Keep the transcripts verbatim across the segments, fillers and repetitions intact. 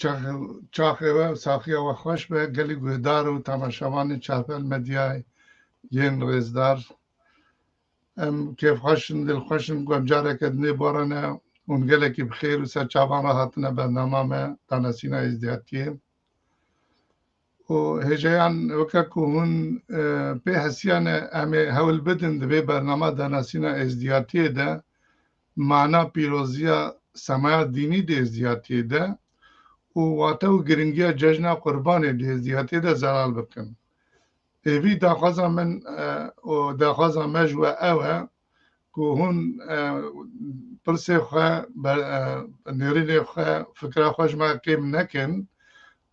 Çax-, çaxê we û saxiya we xweş be, gelî guhdar û temaşevanê Çarpel Medyayê yên rêzdar. Em kêfxweş in, dilxweş in ku em careke dinê bi we re ne hûn gelekî bi xêr û ser çavan re hatine bernama me, Danasîna Êzdiyatiyê. Û hêjayan weke ku hûn, e, pê hesiyane em ê hewl bidin di vê bernama Danasîna Êzdiyatiyê de mana pîroziya semaya dînî di Êzdiyatiyê de û wate û giringiya cejna Qurbanê di Êzdiyatiyê de zelal bikin. Êvî daxwaza min, e, û daxwaza me ji we ew e ku hûn, e, pirsê xwe, be-, e, nêrînê xwe, fikra xwe ji me kêm nekin.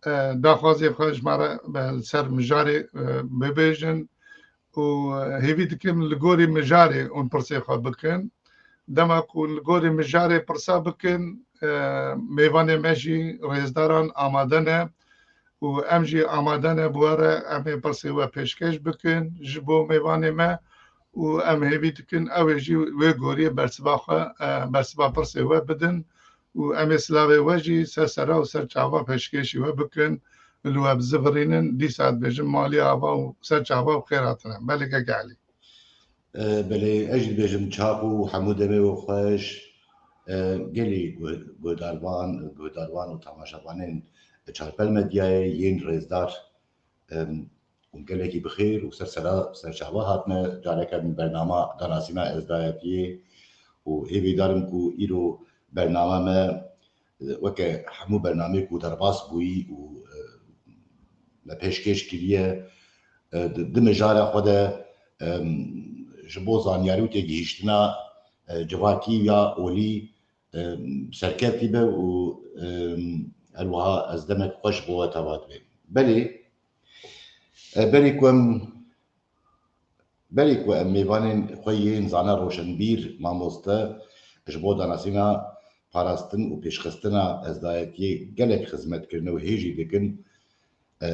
E, daxwazê xwe ji me re, be-, li ser mijarê, e, bibêjin û, e, hêvî dikim li gorî mijarê hûn pirsê xwe bikin. Dema ku hûn li gorî mijarê pirsa bikin, e, mêvanê me jî rêzdaran amade ne û em jî amade ne bi we re em ê pirsê we pêşkêş bikin ji bo mêvanê me û em hêvî dikin ew ê jî wê goriyê bersiva xwe, e, bersiva pirsê we bidin û em ê silavê we jî ser sera û ser çava pêşkêşî we bikin, li we bizivirînin, dîsa dibêjin malî ava û ser çava bi xêr hatine. Belê keke Elî. E, belê, ez jî dibêjim çax û hemû demê we xweş. E, gelî guh-, guhdarvan, guhdarvan û temaşevanên Çarpel Medyayê yên rêzdar, em, hûn gelekî bi xêr û ser sera, ser çava hatine careke din bernama Danasîna Êzdiyatiyê û hêvîdar im ku îro bernama me, e, weke hemû bernameyê ku derbas bûyî û, e, me pêşkêş kiriye, e, di, di mijara xwe de, em, ji bo zanyarî û têgihîştina, e, civakî ya olî, em, serkevtî be û, em, her wiha ez demek xweş bo we teva dibêm. Belê, e, berî ku em, berî ku em mêvanên xwe yên zana roşenbîr, mamoste, ji bo danasîna, parastin û pêşxistina Êzdiyatiyê gelek xizmet kirine û hê jî dikin, e,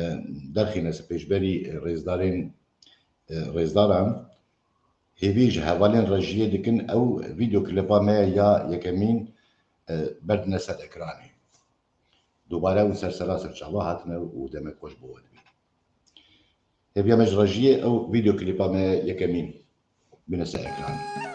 derxîne pêşberî rêzdarên, e, rêzdaran. Hêvî ji hevalên rejiyê dikin ew vîdeo klipa me ya yekemîn, e, berdine ser ekranê. Dubare ew ser sera ser çava hatine û demek xweş bo we dibî. Hêviya me ji rejiyê ew vîdeo klipa me yekemîn bine ser ekranê.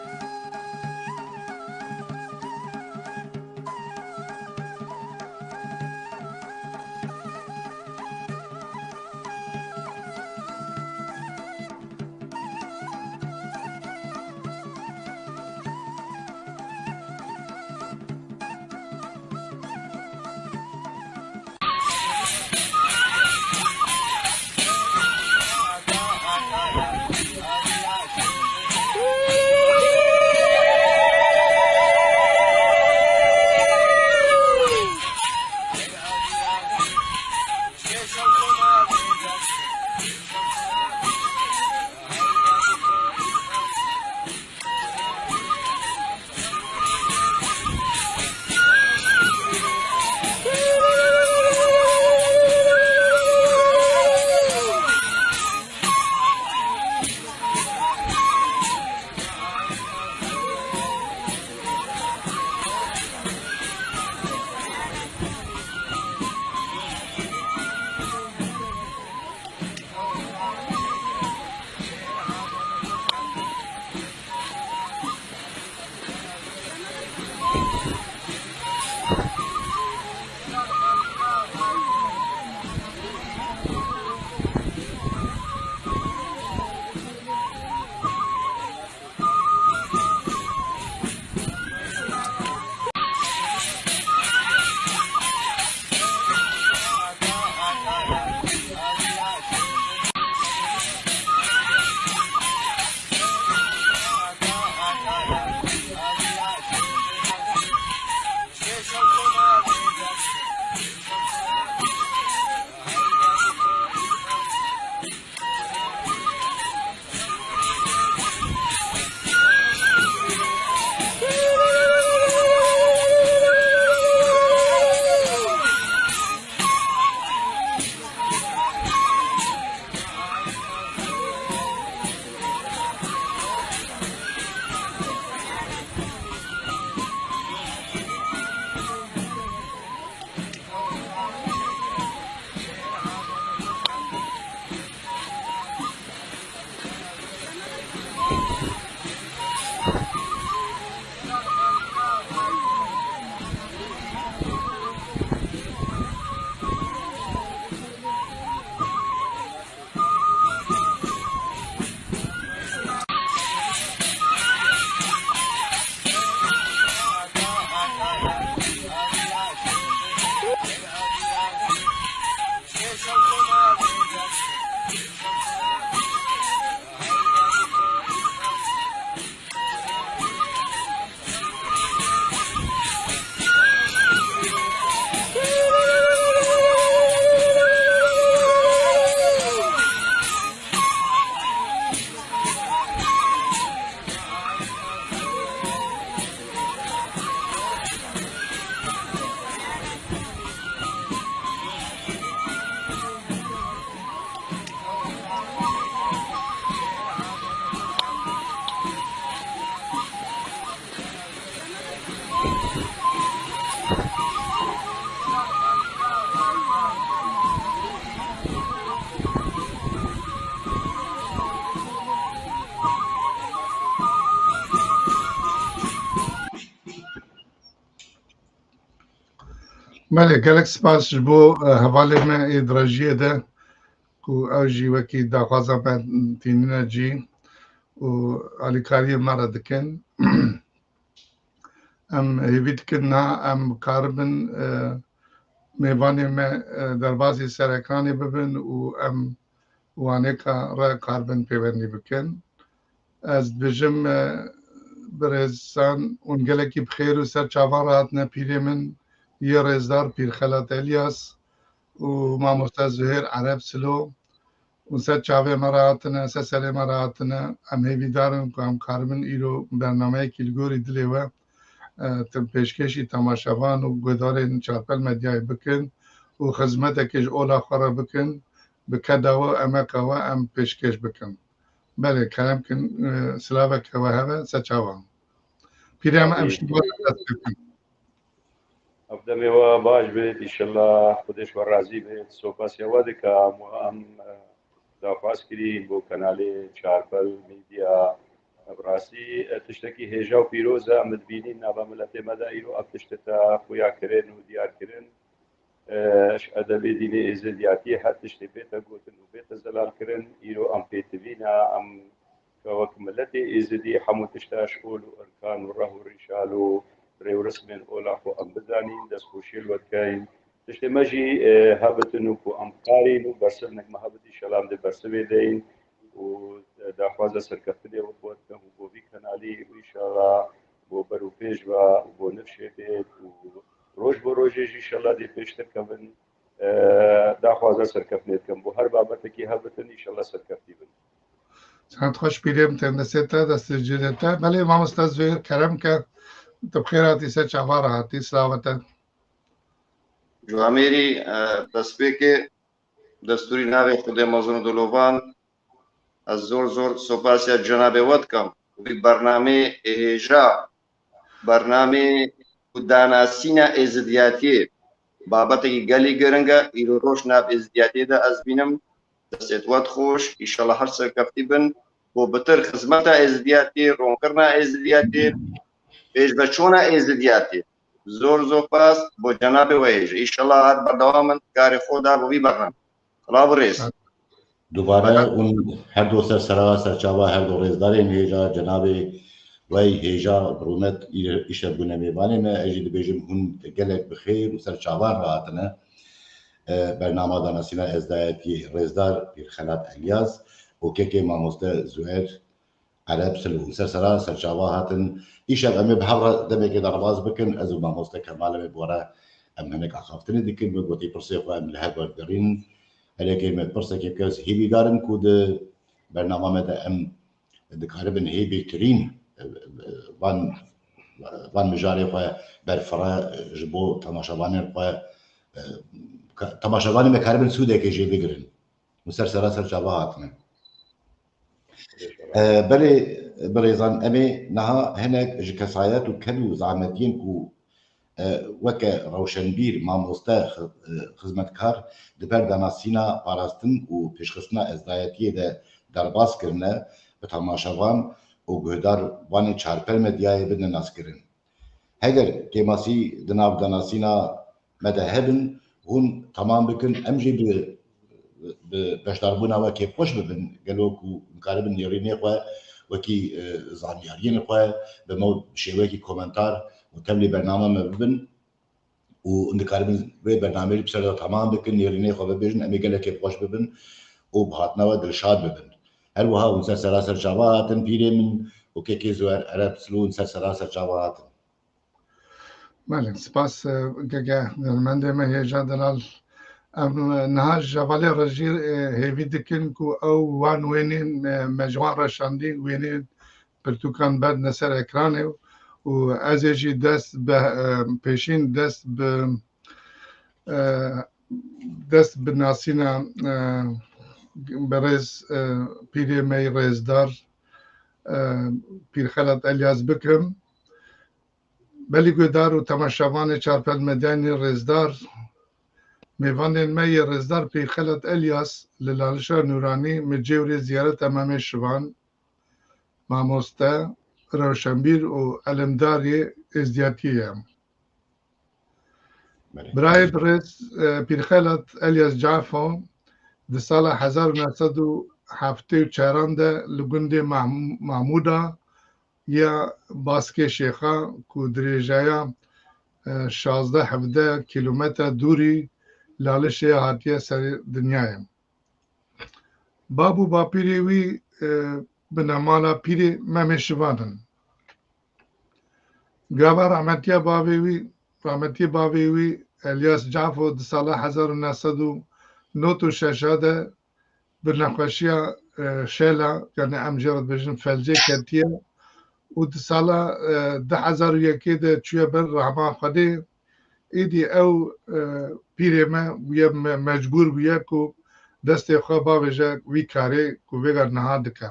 Belê, gelek spas ji bo, e, hevalê me ê dirêjiyê de ku ew jî wekî daxwaza me tînine cî û alîkariyê me re dikin. Em hêvî dikin niha em karibin, e, mêvanê me, e, derbasî ser ekranê bibin û em wanêka re karibin pêwendî bikin. Ez dibêjim, e, birêzan hûn gelekî bi xêr û ser çavan re hatine pîrê min yê rêzdar Pîr Xelat Elyas û mamoste Zuhêr Ereb Silo. Hûn ser çavê me re hatine, ser serê me re hatine. Em hêvîdar in ku em karibin îro bernameyekî li gorî dilê we, e, tim pêşkêşî temaşevan û guhdarên Çarpel Medyayê bikin û xizmetekê ji ola xwe re bikin, bi keda we, emeka we em pêşkêş bikin. Belê, kerem kin, e, silaveke we hebe, ser çavan. Pîrê me, em ji we re dest pê bikin. Ev demê we baş bêt, înşellah Xwedê ji we razî bêt. Sopasiya we dikim û em, e, daxwaz kirîn bo kanalê Çarpel Medya. Bi rastî, e, tiştekî hêja û pîroz e, em dibînîn nava miletê me de îro ev tiştê te xuya kirin û diyar kirin. E, ji edebê dînê êzidiyatiyê her tiştê bête gotin û bête zelal kirin, îro em pêtivî ne, em Ka wek miletê êzidî hemû tişta ji ol û erkan û reh û rîşal û rê û rismên ola xwe em bizanîn, destxweşiyê li we dikeyn. Tiştê me jî, e, hebitin û ku em karîn û bersivnek me hebit, înşellah em dê bersivê deyin û, e, daxwaza serkeftinê we bo dikin û bo vî kanalî û înşellah bo ber û pêş ve û bo nifşê bêt û roj bo rojê jî înşellah dê pêştir kevin. E, daxwaza serkeftinê dikim. Bo her babetekî hebitin, înşellah serkeftî bin. Çend xweş pîrê min tên destê te, destê cîrê te. Belê mamoste Zuhêr, kerem ke, tu bi xêr hatî, ser çava re hatî, silavete. Camêrî, e, destpêkê destûrî navê Xwedê mezin û dilovan, ez zor zor sopasiya cenabê we dikim. Vî bernamê hêja, bernamê ku danasîna êzidiyatiyê babetekî gelî giring e, îro roj nav êzidiyatiyê de ez bînim, destê we dixweş, înşallah her serkeftî bin, bo bitir xizmeta êzidiyatiyê, ronkirina êzidiyatiyê, pêşveçûna êzidiyatiyê. Zor zor spas bo cenabê we hêja. Înşallah her berdewam in karê xwe da bo vî bernamê. Silav û rêz. Dubare hûn her du ser sera ser çava her du rêzdarên hêja cenabê wey hêja bi rûmet î-, îşev bûne mêvanê me. Ez jî dibêjim hûn gelek bi xêr û ser çavan re hatine. E, bernama danasîna êzdayetiyê rêzdar Pîr Xelat Elyas û kekê mamoste Zuher Ereb Silo. Ser sera ser çava hatin. Îşev em ê bi hev re demekê derbas bikin. Ez û mamoste Kemal em ê bi we re em hinek axaftinê dikin. Min gotî pirsê xwe em li hev werdigerîn. Herê kêm me pirsekê bike, ez hêvîdar im ku di bernama me de em dikaribin hê bêhtirîn, e, e, van, van mijarê xwe berfire, e, ji bo temaşevanên xwe, e, ka-, temaşevanê me karibin sûdekê jê bigirin. Min ser sera ser çava hatine. E, belê, birêzan, em ê niha hinek ji kesayet û ked û zehmetiyên ku, e, weke rewşenbîr, mamoste, xi-, e, xizmetkar di ber danasîna, parastin û pêşxistina êzdayetiyê de derbas kirine, bi temaşevan û guhdar vanê Çarpel Medyayê bidine naskirin. Heger kêmasî di nav danasîna me de hebin, hûn temam bikin, em jî bi, bi beşdarbûna we kêfxweş bibin. Gelo ku nikaribin nêrînê xwe wekî, e, zanyariyên xwe bi me û bi şêweyekî komentar û tevlî bername me bibin û nikaribin vê bernameyê jî bi ser de temam bikin, nêrînê xwe bibêjin, em ê gelek kêfxweş bibin û bi hatina we dilşad bibin. Her wiha hûn ser sera ser çava hatin pîrê min û kekê Zuher Ereb Silo hûn ser sera ser çava hatin. Belê, spas, e, keke hunermendê me hêja delal. Em, e, niha ji hevalê rejî, e, hêvî dikin ku ew wan wênên, e, me ji wan re şandî, wênên pirtûkan berdine ser ekranê û ez ê jî dest bi, e, pêşîn dest bi, e, dest bi nasîna, e, birêz, e, pîrê me yê rêzdar, e, Pîr Xelat Elyas bikim. Belî guhdar û temaşevanê Çarpel Medyayê rêzdar, mêvanên me yê rêzdar Pîr Xelat Elyas li Lalişa Nûranî, mi cêwrê ziyareta Memê Şivan, mamoste, rewşenbîr û elemdarê êzdiyatiyê ye. Birayê birêz, e, Pîrxelat Elyas Cafo di sala hezar û neh sed û heftê û çaran de li gundê Mahmû-, Mahmûda ya Baskê Şêxa ku dirêjaya, e, şazdeh hevdeh kîlometre dûrî Lalişê hatiye serê dinyayê. Bab û bapîrê wî, e, binemala pîrê Memê Şivan in. Gava rahmetiya bavê wî, rahmetiyê bavê wî Elyas Cafo di sala hezar û neh sed û nod û şeş de bi nexweşiya, e, şela, yani em jê re dibêjin felcê ketiye û di sala, e, du hezar û yekê de çûye ber rehma Xwedê. Êdî ew, e, pîrê me bûye me-, mecbûr bûye ku destê xwe bavêje wî karê ku vêga niha dike.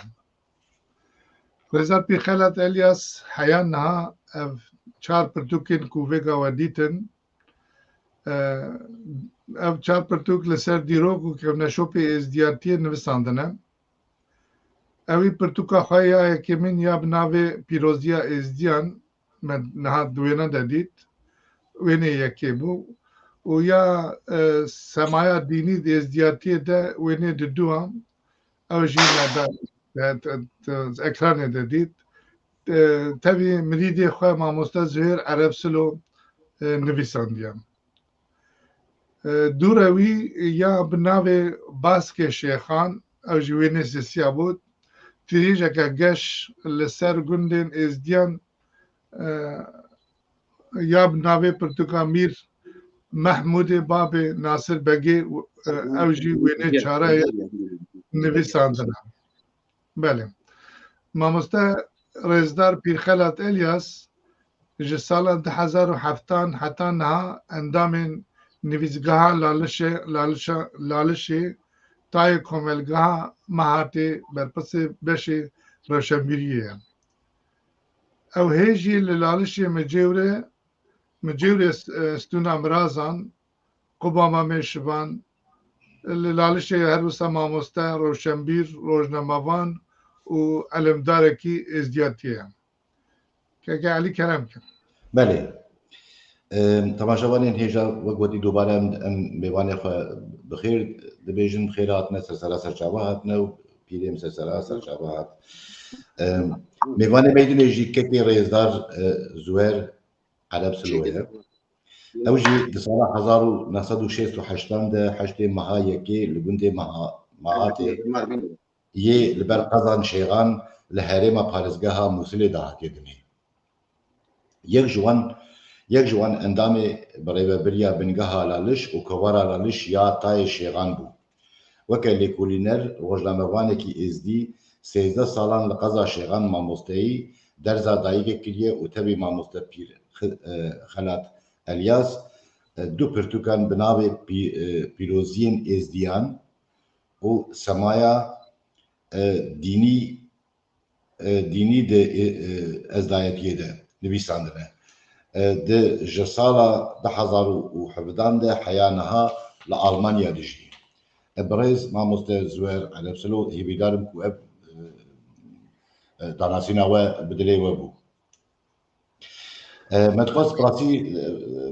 Rêzdar Pîrxelat Elyas heya niha ev çar pirtûkên ku vêga we dîtin, e, ev çar pirtûk li ser dîrok û kevneşopê êzdiyatiyê nivisandine. Ewî pirtûka xwe ya yekemîn ya bi navê Pîroziya Êzdiyan me niha di wêne de dît. Wênê yekê bû. Û ya, e, semaya dînî di êzdiyatiyê de wênê diduyan. Ew jî me da, e, te-, te-, ekranê de dît. E, tevî mirîdê xwe mamoste Zuhêr Ereb Silo, e, nivîsandiye. E, dûre wî ya bi navê Baskê Şêxan, ew jî wênê sisiya bû, tirîjeke geş li ser gundên êzdiyan, e, ya bi navê pirtûka Mîr Mehmûdê babê Nasir Begê, e, ew jî wênê çare ye, nivîsandine. Belê. Mamoste Rêzdar Pîrxelat Elyas ji sala du hezar û heftan heta niha endamên Nivîsgeha Lalişê, Lalişa-, Lalişê, tayê Komelgeha Mehatê, berpirsê beşê rewşenbîriyê ye. Ew hê jî li Lalişê Micêwre, Micêwrê s-, e, Stûna Mirazan, Quba Mamê Şivan, li Lalişê her wisa mamoste, rewşenbîr, rojnamevan û elemdarekî êzdiyatiyê ye. Keke Elî, kerem ke. Belê. Em, temaşevanên hêja, wek gotî, dubare em, em mêvanê xwe bi xêr dibêjin, bi xêr hatine, ser sera serçava hatine û pîrê em ser sera serçava hat. Em, mêvanê me yê dinê jî kekê rêzdar, e, Zuwer Ereb Silo ye. Ew jî di sala hezar û neh sed û şêst û heştan de heştê meha yekê li gundê Meha-, Mehatê yê li ber qezan Şêxan li herêma parêzgeha Mûsilê de hatiye dinê. Yek ji wan, yek ji wan endamê bi rêvebiriya bingeha Laliş û kovara Laliş ya tayê Şêxan bû. Weke lêkolîner, rojnamevanekî êzdî, sêzdeh salan li qeza Şêxan mamosteyî, derza dayîkê kiriye û tevî mamoste Pîr Xi-, e, Xelat Elyas, e, du pirtûkan bi navê Pî-, e, Pîroziyên Êzdiyan û Semaya, e, Dînî, e, Dînî di, e, e, Ezdayetiyê de nivîsandine. E, di ji sala du hezar û hevdan de heya niha li Almanya dijî. E, birêz mamoste Zuwer Erebsilo, hêvîdar im ku ev, e, e, danasîna we bi dilê we bû. E, me dixwest bi rastî, e,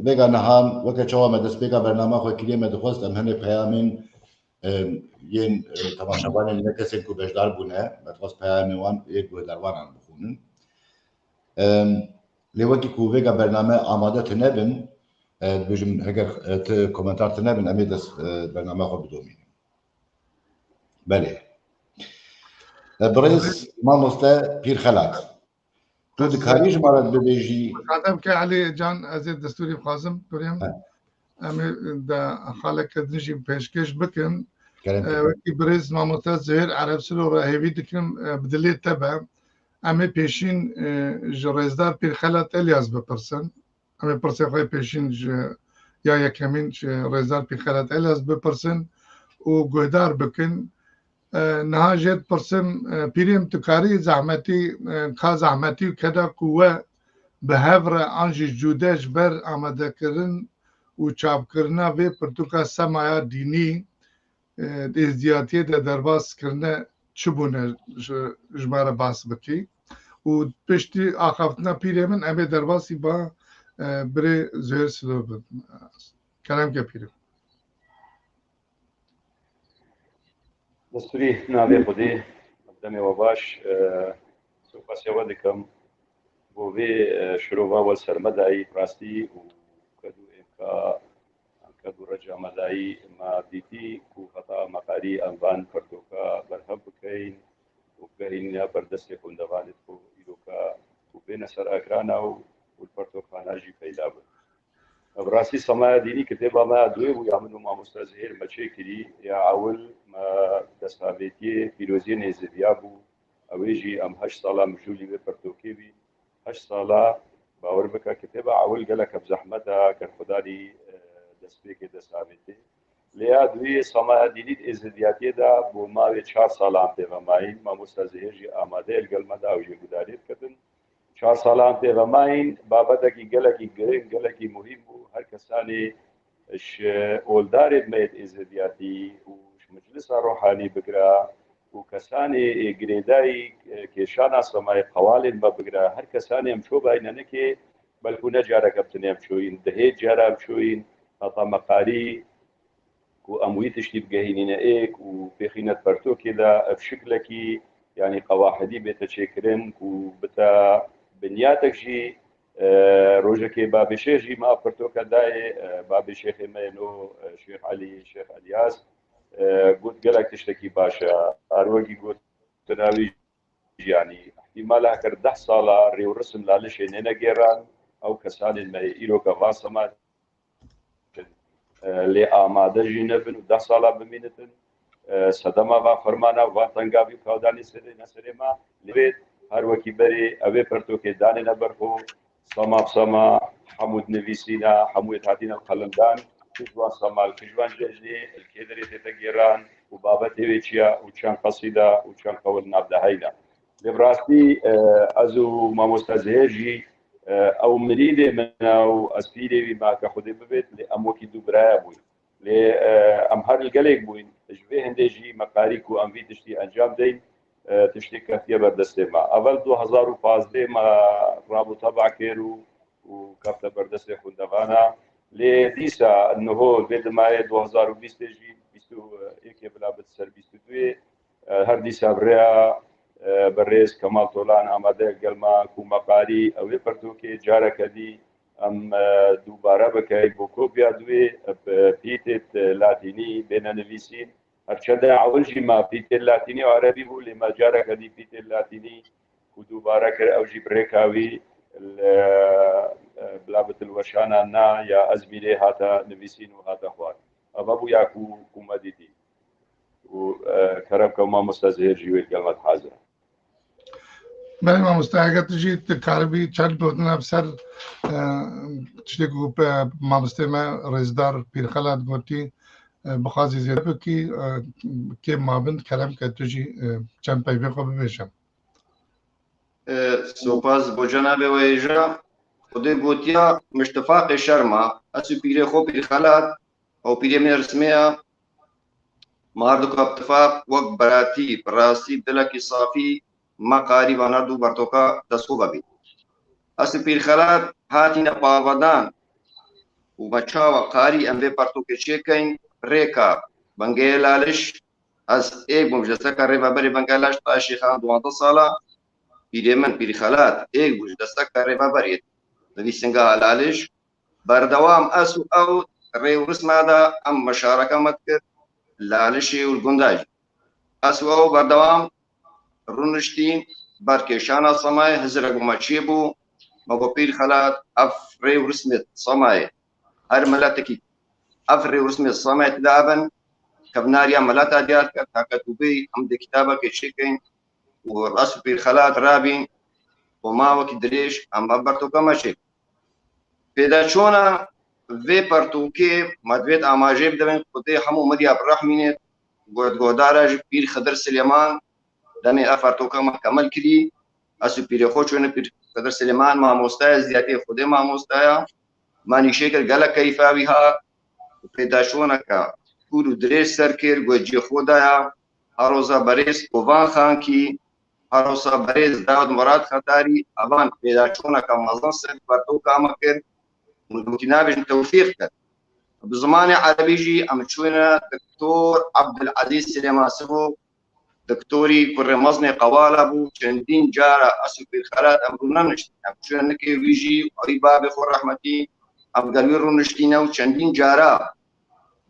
vêga nihan, weke çawa me destpêka bernama xwe kiriye, me dixwest em hinê peyamên, e, yên, e, temaşevanên ne kesên ku beşdar bûne, me dixwest peyamên wan ê guhdarvanan bixwînin. E, lê wekî ku vêga bername amade tune bin, e, dibêjim, heger, e, ti komentar tune bin, em ê dest, e, bername xwe bidomînin. Belê. E, birêz mamoste Pîr Xelat. Tu dikarî ji me re bibêjî? Qadem ke Elî Can, ez ê destûrî bixwazim, kurê min. He. Em ê de xaleke din jî pêşkêş bikin. Kerem E, ke. Wekî birêz mamoste Zihêr Erebsilo re hêvî dikim, e, bi dilê te be. Em ê pêşîn, e, ji rêzdar Pîr Xelat Elyas bipirsin. Em ê pirsê xwe pêşîn ji ya yekemîn ji rêzdar Pîr Xelat Elyas bipirsin û guhdar bikin. E, niha jê dipirsim, e, pîrê min, tu karî zehmetî, e, ka zehmetî û keda ku we bi hev re an jî cude ji ber amadekirin û çapkirina vê pirtûka Semaya Dînî, e, di êzdiyatiyê de derbas kirine çi bûne ji, ji me re bas bikî? Û piştî axaftina pîrê min em ê derbasî ba, e, birê Zuhêr Silo bin. Kerem ke pîrim. Destûrî navê Xwedê, demê we baş. E, Sopasiya we dikim bo vê, e, şirova we ser me dayî, rastî û qed û êmka, qed û reca me dayî, me dîtî ku heta me qarî em van pertoka berhev bikeyn û bigehînîne ber destê xwendevanê ku îroka ku bêne ser ekrana û, û li pertoxana jî peyda bin. Bi rastî Semaya Dînî kitêba me ya duyê bû ya min û mamoste Zihêr me çêkirî. Ya ewil me destavêtiyê pîroziyê nêzîviya bû. Ew ê jî em heşt sala mijûlî vê pertokê bîn. Heşt sala, bawer bike, kitêba ewil gelek hevzehmet e, kerxwedanî, e, destpêkê destavêtê. Lê ya duyê Semaya Dînî di êzidiyatiyê de bo mavê çar salan tê ve mayîn. Mamoste Zihêr jî amade ye li gel me de, ew jê gudariyê dikevin. Çar salan tê ve mayîn, babetekî gelekî giring, gelekî muhîm bû. Her kesanê ji oldarê me yê êzidiyatî û ji meclisa ruhanî bigira û kesanê ê girêdayî, e, kêşana semayê qewalên me bigira, her kesanê em ço bayîne nikê, belkû ne careke bi tinê em çoyîn, dehê cara em çoyîn, heta me qarî ku em wî tiştî bigehînîne êk û pêxîne di pertokê de, ev şiklekî, yanî qewahidî bête çêkirin ku bite binyatek jî, e, rojekê Babê Şêx jî me ev pertoke dayê, e, Babê Şêxê me yê nû, e, Şêx Elî, Şêx Elyas, e, got gelek tiştekî baş e. Her wekî gotina wî jî, yanî îhtîmal e heger deh sala rê û risim Lalişê nêne gêran, ew kesanên me yê îroka van sema e, lê amade jî nebin û deh sala bimînitin. E, sedema van fermana, van tengavî û kawdanê serê ne serê me. Lê her wekî berê ew ê pertokê danêne ber xwe, sema bi sema hemû dinivîsîne, hemû yê hatîne qelimdan, kî ji wan sema, kî ji wan cejnê, li kê derê tête gêran û babetê wê çi ye û çend qesîde û çend qewil nav de heyne. Lê bi rastî, e, ez û mamoste Zihêr jî, e, ew mirîdê min e û ez pîrê wî me, ke Xwedê bibêt, lê em wekî du biraya bûyn. Lê, e, em her li gelek bûyn. Ji vê hindê jî me qarî ku em vî tiştî encam deyn, e, tiştê ketiye ber destê me. Evel du hezar û pazdeh me rab û teba kir û, û kefte ber destê xwendevana. Lê dîsa niho vê dimayê du hezar û bîstê jî, bîst û yekê bila bit ser bîst û duyê, e, her dîsa bi rêya, e, berêz Kemal Tolan amade gel me ku me qarî ew ê pertokê careke dî em, e, dubare bikey bo kopya duyê, e, bi pîtêt latînî bêne nivîsîn. Her çende ewil jî me pîtêt latînî û erebî bû, lê me careke dî pîtêt latînî ku dubare kir, ew jî bi rêka wî li, e, bila bi dilweşana na ya Ezmîrê hate nivîsîn û hate xwar. Eva bû ya ku, ku me dîtî. Û, e, kerem ke mamoste Zihêr jî wê gel me hazir e. Belê mamoste, eger tu jî tu karibî çend gotina bi ser, e, tiştê ku, e, mamostê me rêzdar Pîr Xelat gotî, e, bixwazî zêde bikî, e, kêm mabin, kerem ke tu jî, e, çend peyvê xwe bibêje. E, Sopas bo cenabê we hêja. Xwedê gotiya, miştifaqê şerma, ez û pîrê xwe Pîr Xelat, ew pîrê me rismê ya, me her du ka bi tifaq wek beratî, bi rastî, bi dilekî safî, me qarî van her du bertoka dest xwe vebîn. Ez û Pîr Xelat hatîne pavedan û me çawa qarî em vê pertokê çêkeyn, rêka bingeyê Laliş, ez êk bûm ji desteka rêveberê bingeyê Laliş, ta şêxan duwazdeh sala, pîrê min, Pîr Xelat, êk bû ji desteka rêveberê nivîsingeha Laliş, berdewam ez û ew rê û risma de em meşareke me dikir, Lalişê û li gunda jî. Ez û ew berdewam rûniştîn ber kêşana semayê, hizirek bo me çêbû, me got Pîr Xelat, ev rê û rismê semayê, her miletekî ev rê û rismê semayê tida hebin, kevnariya mileta diyar kir, heke tu bêyî em dê kitabekê çêkeyn û ez û Pîr Xelat rabîn bo mawekî dirêj em ev pertoka me çêk. Pêdaçûna vê pertokê me divêt amajê bidin, Xwedê hemû mirya birehmînêt, guhdara jî Pîr Xidir Silêman, demê ev pertoka me kemil kirî, ez û pîrê xwe çûne Pîr Xidir Silêman, mamoste ye, ziyatê Xwedê mamoste ye, me nîşê kir, gelek keyfa wî hat û pêdaçûneke kûr û dirêj ser kir, ku cihê xwe daya, Herosa berêz Kovan Xankî, herosa berêz Dawid Murad Xetarî, evan pêdaçûneke mezin ser pertoka me kir û gotî nabêjin tewfîq kir. Bi zimanê erebî jî em çûne Doktor Ebdulezîz Silêman Sivo, doktorî kurê mezinê Qewala bû. Çendîn cara ez û Pîr Xelat em rûneniştin. Em çûne nikê wî jî, wî babê xwe rehmetî, em gel wî rûniştîne û çendîn cara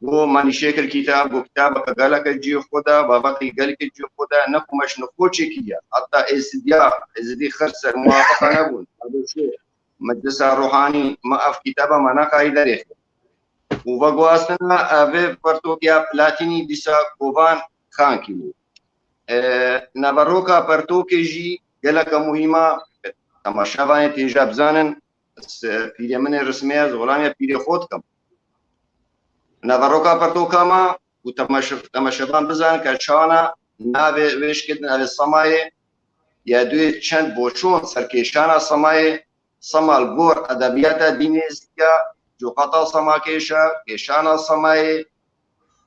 got, me nîşê kir kîtab, got, kitabeke geleke cihê xwe de, babetê gelekê cihê xwe de, ne ku me ji nexwe çêkiriye. Heta êzidiya, êzidî xir ser muwafiqa nebûn. Meclisa ruhanî me ev kîtaba me nekarî derêxin. Û veguhastina, e, vê pertokiya platînî dîsa Kovan Xankî bû. E, naveroka pertokê jî geleke muhîm e. Temaşevanê têja bizanin, s-, pîrê min ê rismê ye, ez holamiya pîrê xwe dikim. Naveroka pertoka me û temaşe-, temaşevan bizanin ke çana navê wê şikêtin, ev ê Semayê, ya duyê çend boçûn serkêşana Semayê, Sema li gor edebiyata dînê êzidiya, coqata Semakêşa, kêşana Semayê,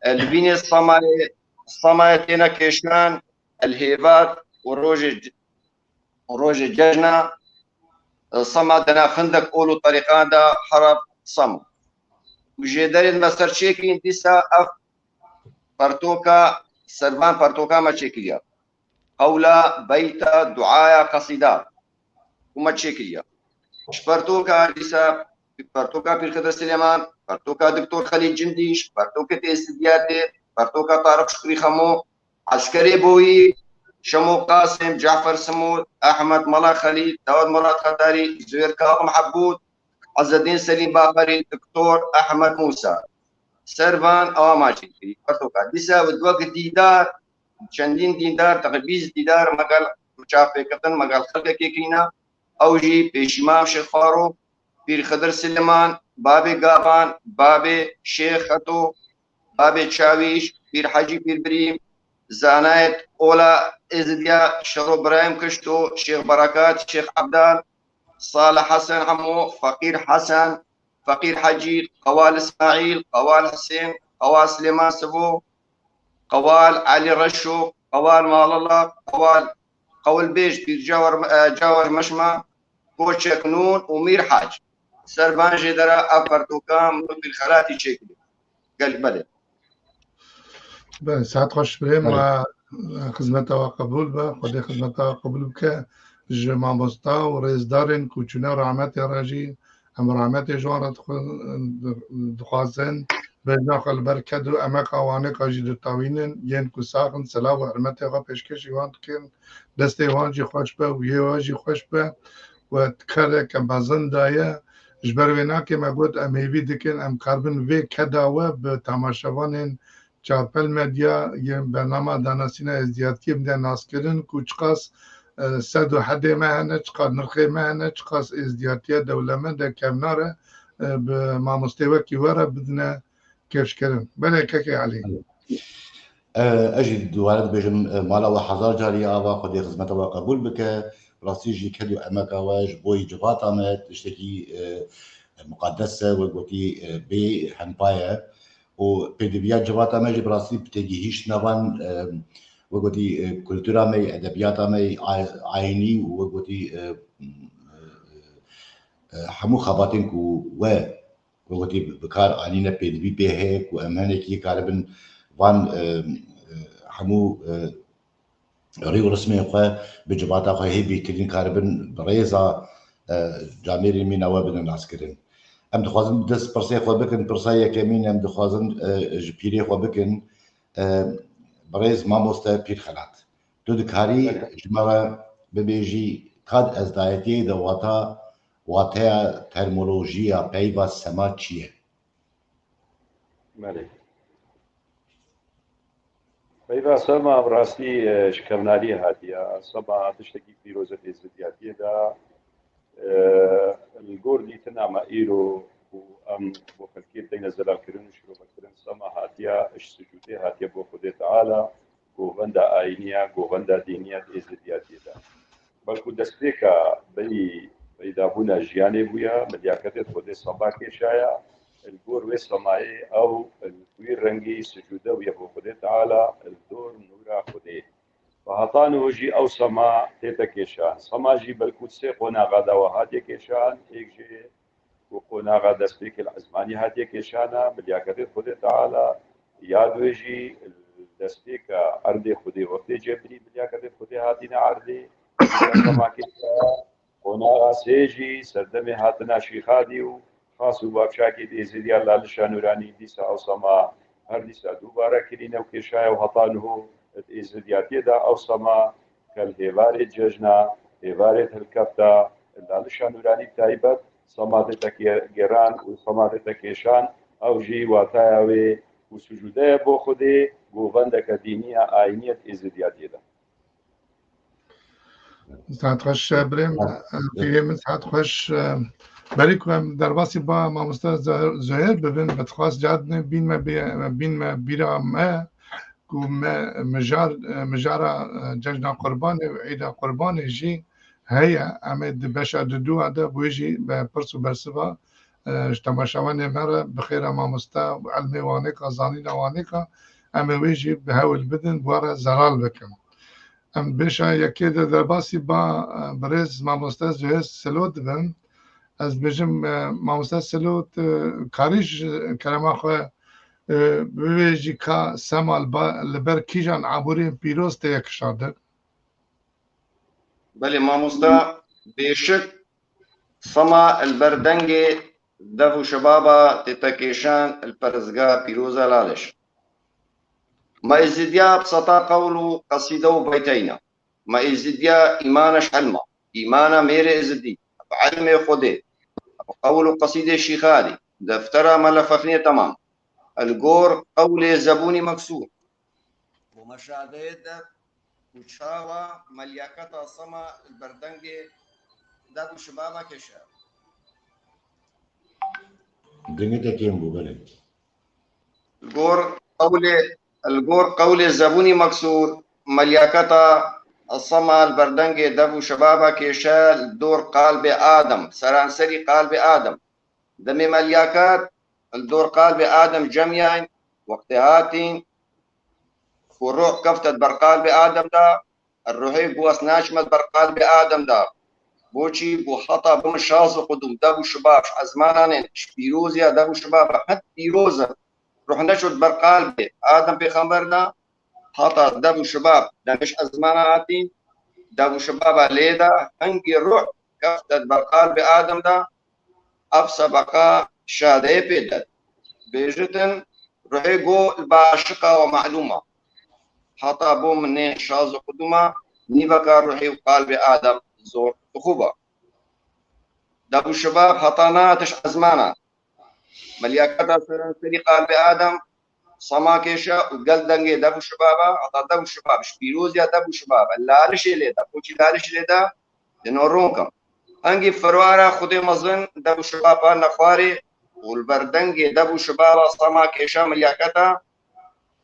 e, li vînê Semayê, Semayê têne kêşan, el hêvat û rojê c-, û rojê cejna, e, Sema dena xindek ol û terîqan de herab Sema. Û jêderên me ser çêkirîn dîsa ev pertoka, servan pertoka me çêkiriya. Qewla, beyta, duaya, qesîda ku me çêkiriye. Ji pertoka dîsa, pertoka Pîr Xidir Silêman, pertoka Doktor Xelîl Cindî, ji pertokê Êzidiyatê, pertoka Tariq Şukrî Xemo, Eskerê Boyî, Şemo Qasim, Cafer Simûd, Ehmed Mela Xelîl, Dawud Murat Xetarî, Zuhêr Kazim Hebûd, Ezedîn Selîm Bakarî, Doktor Ehmed Mûsa. Servan ewa me çêkirî. Pertoka dîsa wek dîdar, çendîn dîdar, teqrîb bîst dîdar me gel çavpêketin, me gel xelkekê kirîne. Ew jî pêşî Mam Şêx Farûk, Pîr Xidir Silêman, Babê Gavan, Babê Şêx Xeto, Babê Çawîş, Pîr Hecî Pîr Birîm, zanayet ola Êzidiya Şero Birahîm Kişto, Şêx Berekat, Şêx Ebdal, Salih Hesen Hemo, Feqîr Hesen, Feqîr Hecî, Qewal Îsmaîl, Qewal Hisên, Qewal Silêman Sivo, Qewal Elî Reşo, Qewal Malala, Qewal, qewilbêj Pîr Cawer, e, Cawer Meşma, Koçek Nûn û Mîr Hac. Ser van jêdera ev pertoka min û Pîr Xelatî çêkirî. Gelek belê. Belê, saet xweş birê. Belê. Me, e, xizmeta we qebûl be. Xwedê xizmeta we qebûl bike. Ji mamosta û rêzdarên ku çûne rahmetê re jî em rahmetê ji wan re dixwe-, dixwazin. Bejna xwe li ber ked û emeqa Wanê ka jî ditawînin. Yên ku sax in, selav û hurmetê xwe pêşkêşî wan dikin. Destê wan jî xweş be û yê we jî xweş be. We kereke mezin daye. Ji ber wê nakê me got, em hêvî dikin, em karibin vê keda we bi temaşevanên Çavpel Medya yên bernama danasîna êzdiyatiyê bide naskirin ku çiqas, e, sed û hedê me hene, çiqas nirxê me hene, çiqas êzdiyatiya dewlemend e, kevnar e, e, bi mamostê wekî we re bidine kêfşkirin. Belê kekê Elî. E, ez jî dubare dibêjim, e, mala we hezar carî ava, Xwedê xizmeta we qebûl bike. Rastî jî ked û emeka we ji bo yî civata me tiştekî, e, muqedes e, wek gotî, e, bê hempa ye. Û pêdiviya civata me jî bi rastî bi têgihîştina van, e, wek gotî, e, kultura me, edebiyata me, ay-, ayînî û wek gotî, e, e, e, hemû xebatên ku we, wek gotî, bi kar anîne pêdivî pê heye ku em hinekî karibin van, e, e, hemû, e, rî û rismên xwe bi civata xwe hê bêtirîn karibin bi rêza, e, camêrên mîna we bidin naskirin. Em dixwazin dest pirsê xwe bikin, pirsa yekemîn em dixwazin, e, ji pîrê xwe bikin, e, birêz mamoste Pîr Xelat. Tu dikarî Belê. ji me re bibêjî ka di ezdayetiyê de wata, wateya termolojiya peyva sema çi ye? Belê. Peyva sema bi rastî, e, ji kevnariyê hatiye. Sema tiştekî pîroz e êzidiyatiyê de, e, li gor dîtina me îro ku em bo xelkê bideyne zelalkirin û şirovekirin, sema hatiye, ji sicûdê hatiye bo Xwedê Teala, govenda ayînî ye, govenda dînî ye di êzidiyatiyê de. Belkû destpêka berî peydabûna jiyanê bûye, milyaketê Xwedê seba kêşaya, li gor wê semayê ew li wî rengî sicûde bûye bo Xwedê Teala, li dor nûra Xwedê. Bi heta niho jî ew sema tête kêşan. Sema jî belkû sê qonaxa de we hatiye kêşan, êk jê ku qonaxa destpêkê li ezmanî hatiye kêşana, milyaketê Xwedê Teala, ya dwê jî destpêka erdê Xwedê wextê cebirî milyaketê Xwedê hatîne erdê, sema kêşa, qonaxa sê jî serdemê hatina Şîxadî û xas û bavşakê di Êzidiya Lalişa Nûranî dîsa ew sema her dîsa dubare kirîne û kêşaye û heta niho di Êzidiyatiyê de ew sema kel hêvarê cejna, hêvarê hilkefta, Lalişa Nûranî bi taybet, sema tête gê-, gêran û sema tête kêşan, ew jî wataya wê ku sucûde ye bo Xwedê, govendeke dînî ye, ayînî ye di Êzidiyatiyê de. Saet xweş, birêm, pîrê min, saet xweş. Berî ku em derbasî ba mamoste Zuhêr, Zuhêr bibin, bi dixwast caredinê bîn me bê-, bîn me bîra me ku me mijar, mijara, e, cejna Qurbanê û Îda Qurbanê jî heye. Em ê di beşa didûa de bi wê jî be pirs û bersiva, e, ji temaşevanê me re bi xêra mamoste û ilmê wanêka, zanîna wanêka, em ê wê jî bi hewl bidin, bi we re zelal bikin. Em beşa yekê de derbasî ba, e, birêz mamoste Zuhêr Silo dibin. Ez dibêjim, e, mamoste Silo, tu karî ji kerema xwe, e, bibêjî ka sema li ba-, li ber kîjan aboriyên pîroz tê kişandin? Belê mamoste, bêşik sema li ber dengê dev û şibaba tête kêşan li perestgeha pîroz e Laliş. Me Êzidiya bi seta qewl û qesîde û beyteyna. Me Êzidiya îmana ji ilma, îmana mêrê Êzidî, bi ilmê Xwedê, bi qewl û qesîdê Şîxalî, deftera Mele Fexrînê temam. Li gor qewlê zebûnî meksûr. Bo me şadeyê de û çawa melyaketa sema li berdengê dev û şibaba kêşe. Dengê te kêm bû, belê. Li gor qewlê, li gor qewlê zebûnî meksûr, melyaketa sema li berdengê dev û şibaba kêşe li dor qalbê Adem, seranserî qalbê Adem. Demê melyaket li dor qalbê Adem cemiyayîn, wextê hatîn, ku ruh kefte di ber qalbê Adem de, ruhê got ez naçime di ber qalbê Adem de. Boçî got heta bimin şaz û qudûm, dev û şibab ji ezmanan ên, ji pîroziya dev û şibaba hend pîroz in. Ruh neçû di ber qalbê Adem pêxember de, heta dev û şibab demê ji ezmanan hatîn, dev û şibaba lê de, hingî ruh kefte di ber qalbê Adem de, ev sebeqa şadeyê pê de. Bêjitin, ruhê go li ba aşiqa we malûm e. Heta bo min nê şaz û qudûma, nîveka ruhê û qalbê Adem zor dixuba. Dev û şibab heta nehatiş ezmana. Melyaketa seranserî qalbê Adem, sema kêşa û gel dengê dev û şibaba, heta dev û şibab, ji pîroziya dev û şibaba, lalişê lê de, koçî laliş lê de, dino ronka. Hengî firwara Xwedê mezin dev û şibaba nexwarê û li ber dengê dev û şibaba sema kêşa melyaketa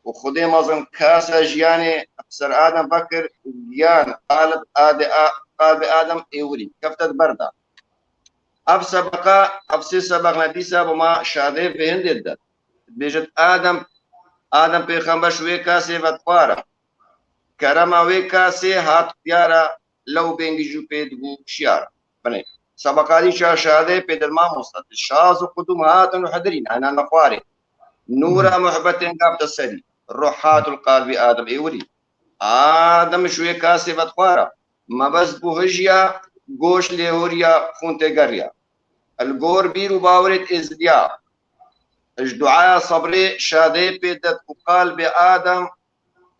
û Xwedê mezin kasa jiyanê ser Adem vekir û giyan qalb adê a-, qalbê Adem êwirî kefte di ber de. Ev sebeqa, ev sê sebeq ne dîsa bo ma şadê vê hindê de. Dibêjit Adem, Adem pêxember ji wê kasê vedixwara. Kerema wê kasê hat diyara, lew bêngî jû pê dibû şiyara. Binê. Sebeqarî şa şadê pê dil mamosta, di şaz û qudûm hatin û hidirîn, hena nexwarê. Nûra muhbetên gavte serî. Ruh hat û qalbî Adem êwirî. Adem ji wê kasê vedixwara. Mebest bû hijiya, goş lê huriya, xûn tê geriya. Li gor bîr û bawerê êzidiya. Ji duaya sebrê şadê pê de ku qalbê Adem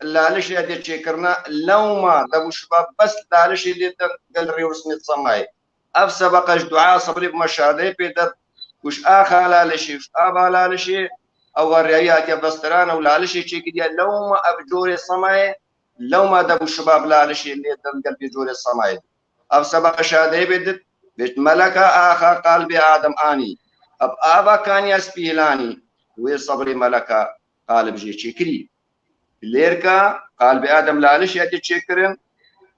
lalişê dê çêkirina, lewma dev û şibab bes lalişê lê de gel rêwirsinê semayê. Ev sebeqa ji dua sebrê bi me şadeyê pê de ku ji axa lalişê, ji ava lalişê, ew rêyî hatiye bestirane û lalişê çêkiriye, lewma ev corê semayê, lewma dev û şibab lalişê lê de gel vê corê semayê. Ev sebeqa şadeyê pê de, bêt meleka axa qalbê Adem anî. Ev ava kaniya spî hilanî, wê sebrê meleka qalib jê çêkirî. Lêrka, qalbê Adem laliş ya tê çêkirin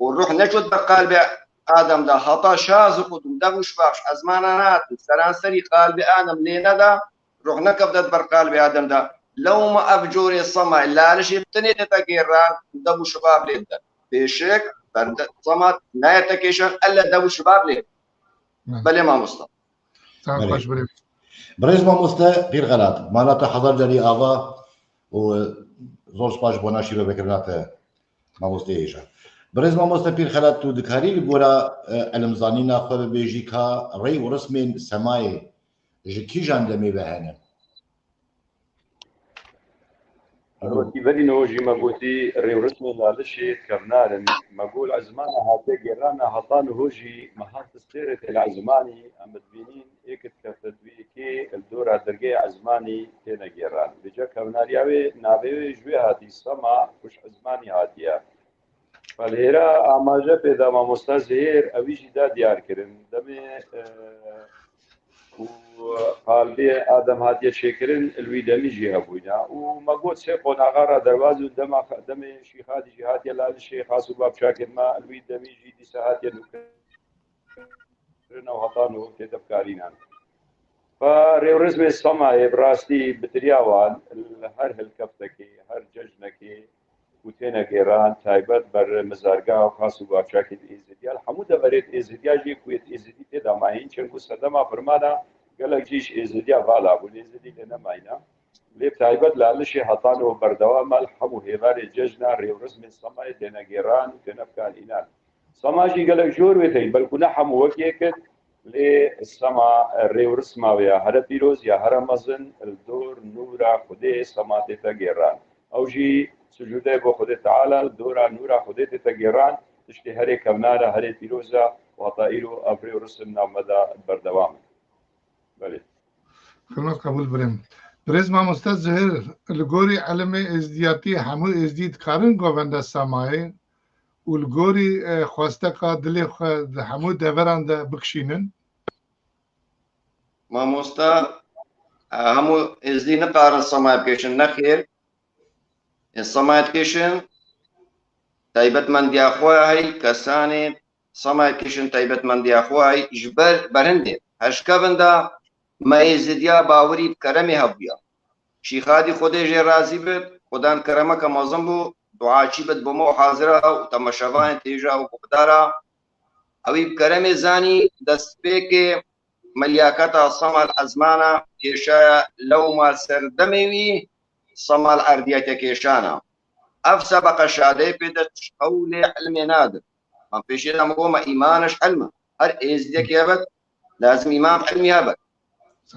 û ruh neçût ber qalbê Adem de, heta şaz û qudûm, dev û şibab ji ezmana nehatin, seranserî qalbê Adem lê neda, ruh nekevde ber qalbê Adem de. Lewma ev corê semayê lalişê bi tenê tête gêran, dev û şibab lê de. Pêşik, berde, semat, nayete kêşan, elle dev û şibab lê. Belê mamosta. Saet Belê. Xweş birê. Birêz mamoste Pîr Xelat, mala te hezar carî ava û zor spas ji bona şîrovekirina te, mamoste hêja. Birêz mamoste Pîr Xelat, tu dikarî li gora, e, elimzanîna xwe bibêjî ka rey û rismên semayê ji kîjan demê ve hene? Wekî verî niho jî me gotî, rêwrismên Lalişê kevnar in. Me got, li ezmana hatiye gêrana, heta niho jî me hat stêrê tê li ezmanî, em dibînîn êk dikefin, wî êkê li dora dergehê ezmanî têne gêran. Vêca kevnariya wê, navê wê ji wê hatî, Sema, ku ji ezmanî hatiye. Belê, hêra amaje pê da mamosta Zihêr, ewî jî da diyar kirin. Demê, e, ku qalbê Adem hatiye çêkirin, li wî demî jî hebûyne. Û me got sê qonaxa re derbas û dema, demê Şîxadî jî hatiye Lalişê, xas û bavçakên me, li wî demî jî dîsa hatiye nûkirin û heta nû tête bikarînan. Fa rêwrezmê Semayê bi rastî bi tiriya wan li her hilkeftekê, her cejnekê ku têne gêran, taybet ber mizargeha û xas û bavçakên Êzidiya, li hemû deverê Êzidiya jî ku yê Êzidî tê de mayîn, çenku sedema firmana gelek jî ji Êzidiya vala bûn, Êzidî lê nemayîne. Lê bi taybet li Alişê hetan û berdewam e, li hemû hêvarê cejna rêwrezmên Semayê têne gêran û têne bikarînan. Sema jî gelek jor wê tey, belkû ne hemû wek yek in, lê Sema rêwrisma wê ya here pîroz ya here mezin, li dor nûra Xwedê Sema tête gêran. Ew jî sicûdeyê bo Xwedê Teala, li dora nûra Xwedê tête gêran, tiştê herê kevnar e, herê pîroz e, wata îro ev rêwrisim nav me de berdewam in. Belê. Xidmet qebûl birêm. Birêz mamoste Zihir, li gorî elimê êzdiyatî hemû êzdî dikarin govende Semayê û li gorî, e, xwesteka dilê xwe di hemû deveran de bikişînin? Mamosta, e, hemû êzdî nikarin Semayê bikêşin, nexêr. Ê Semayê dikêşin, taybetmendiya xwe hey, kesanê Semayê dikêşin taybetmendiya xwe hey, ji ber berhindê. Her ji kevin de me Êzidiya bawerî bi keremê hebûya. Şîxadî Xwedê jê razî bit, Xwedan keremeke mezin bû, duaçî bit bo me û hazira û temaşevanên têja û guhdara. Ewî bi keremê zanî destpêkê melyaketa Sema li ezmana kêşaya lewma ser demê wî Sema li erdiyeke kêşana. Ev sebeqe şadeyê pê de ji qewlê ilmê nadir. Em pêşê de me got me îman ji ilm e. Her êzdiyekê hebe lazim îman bi ilmî hebe.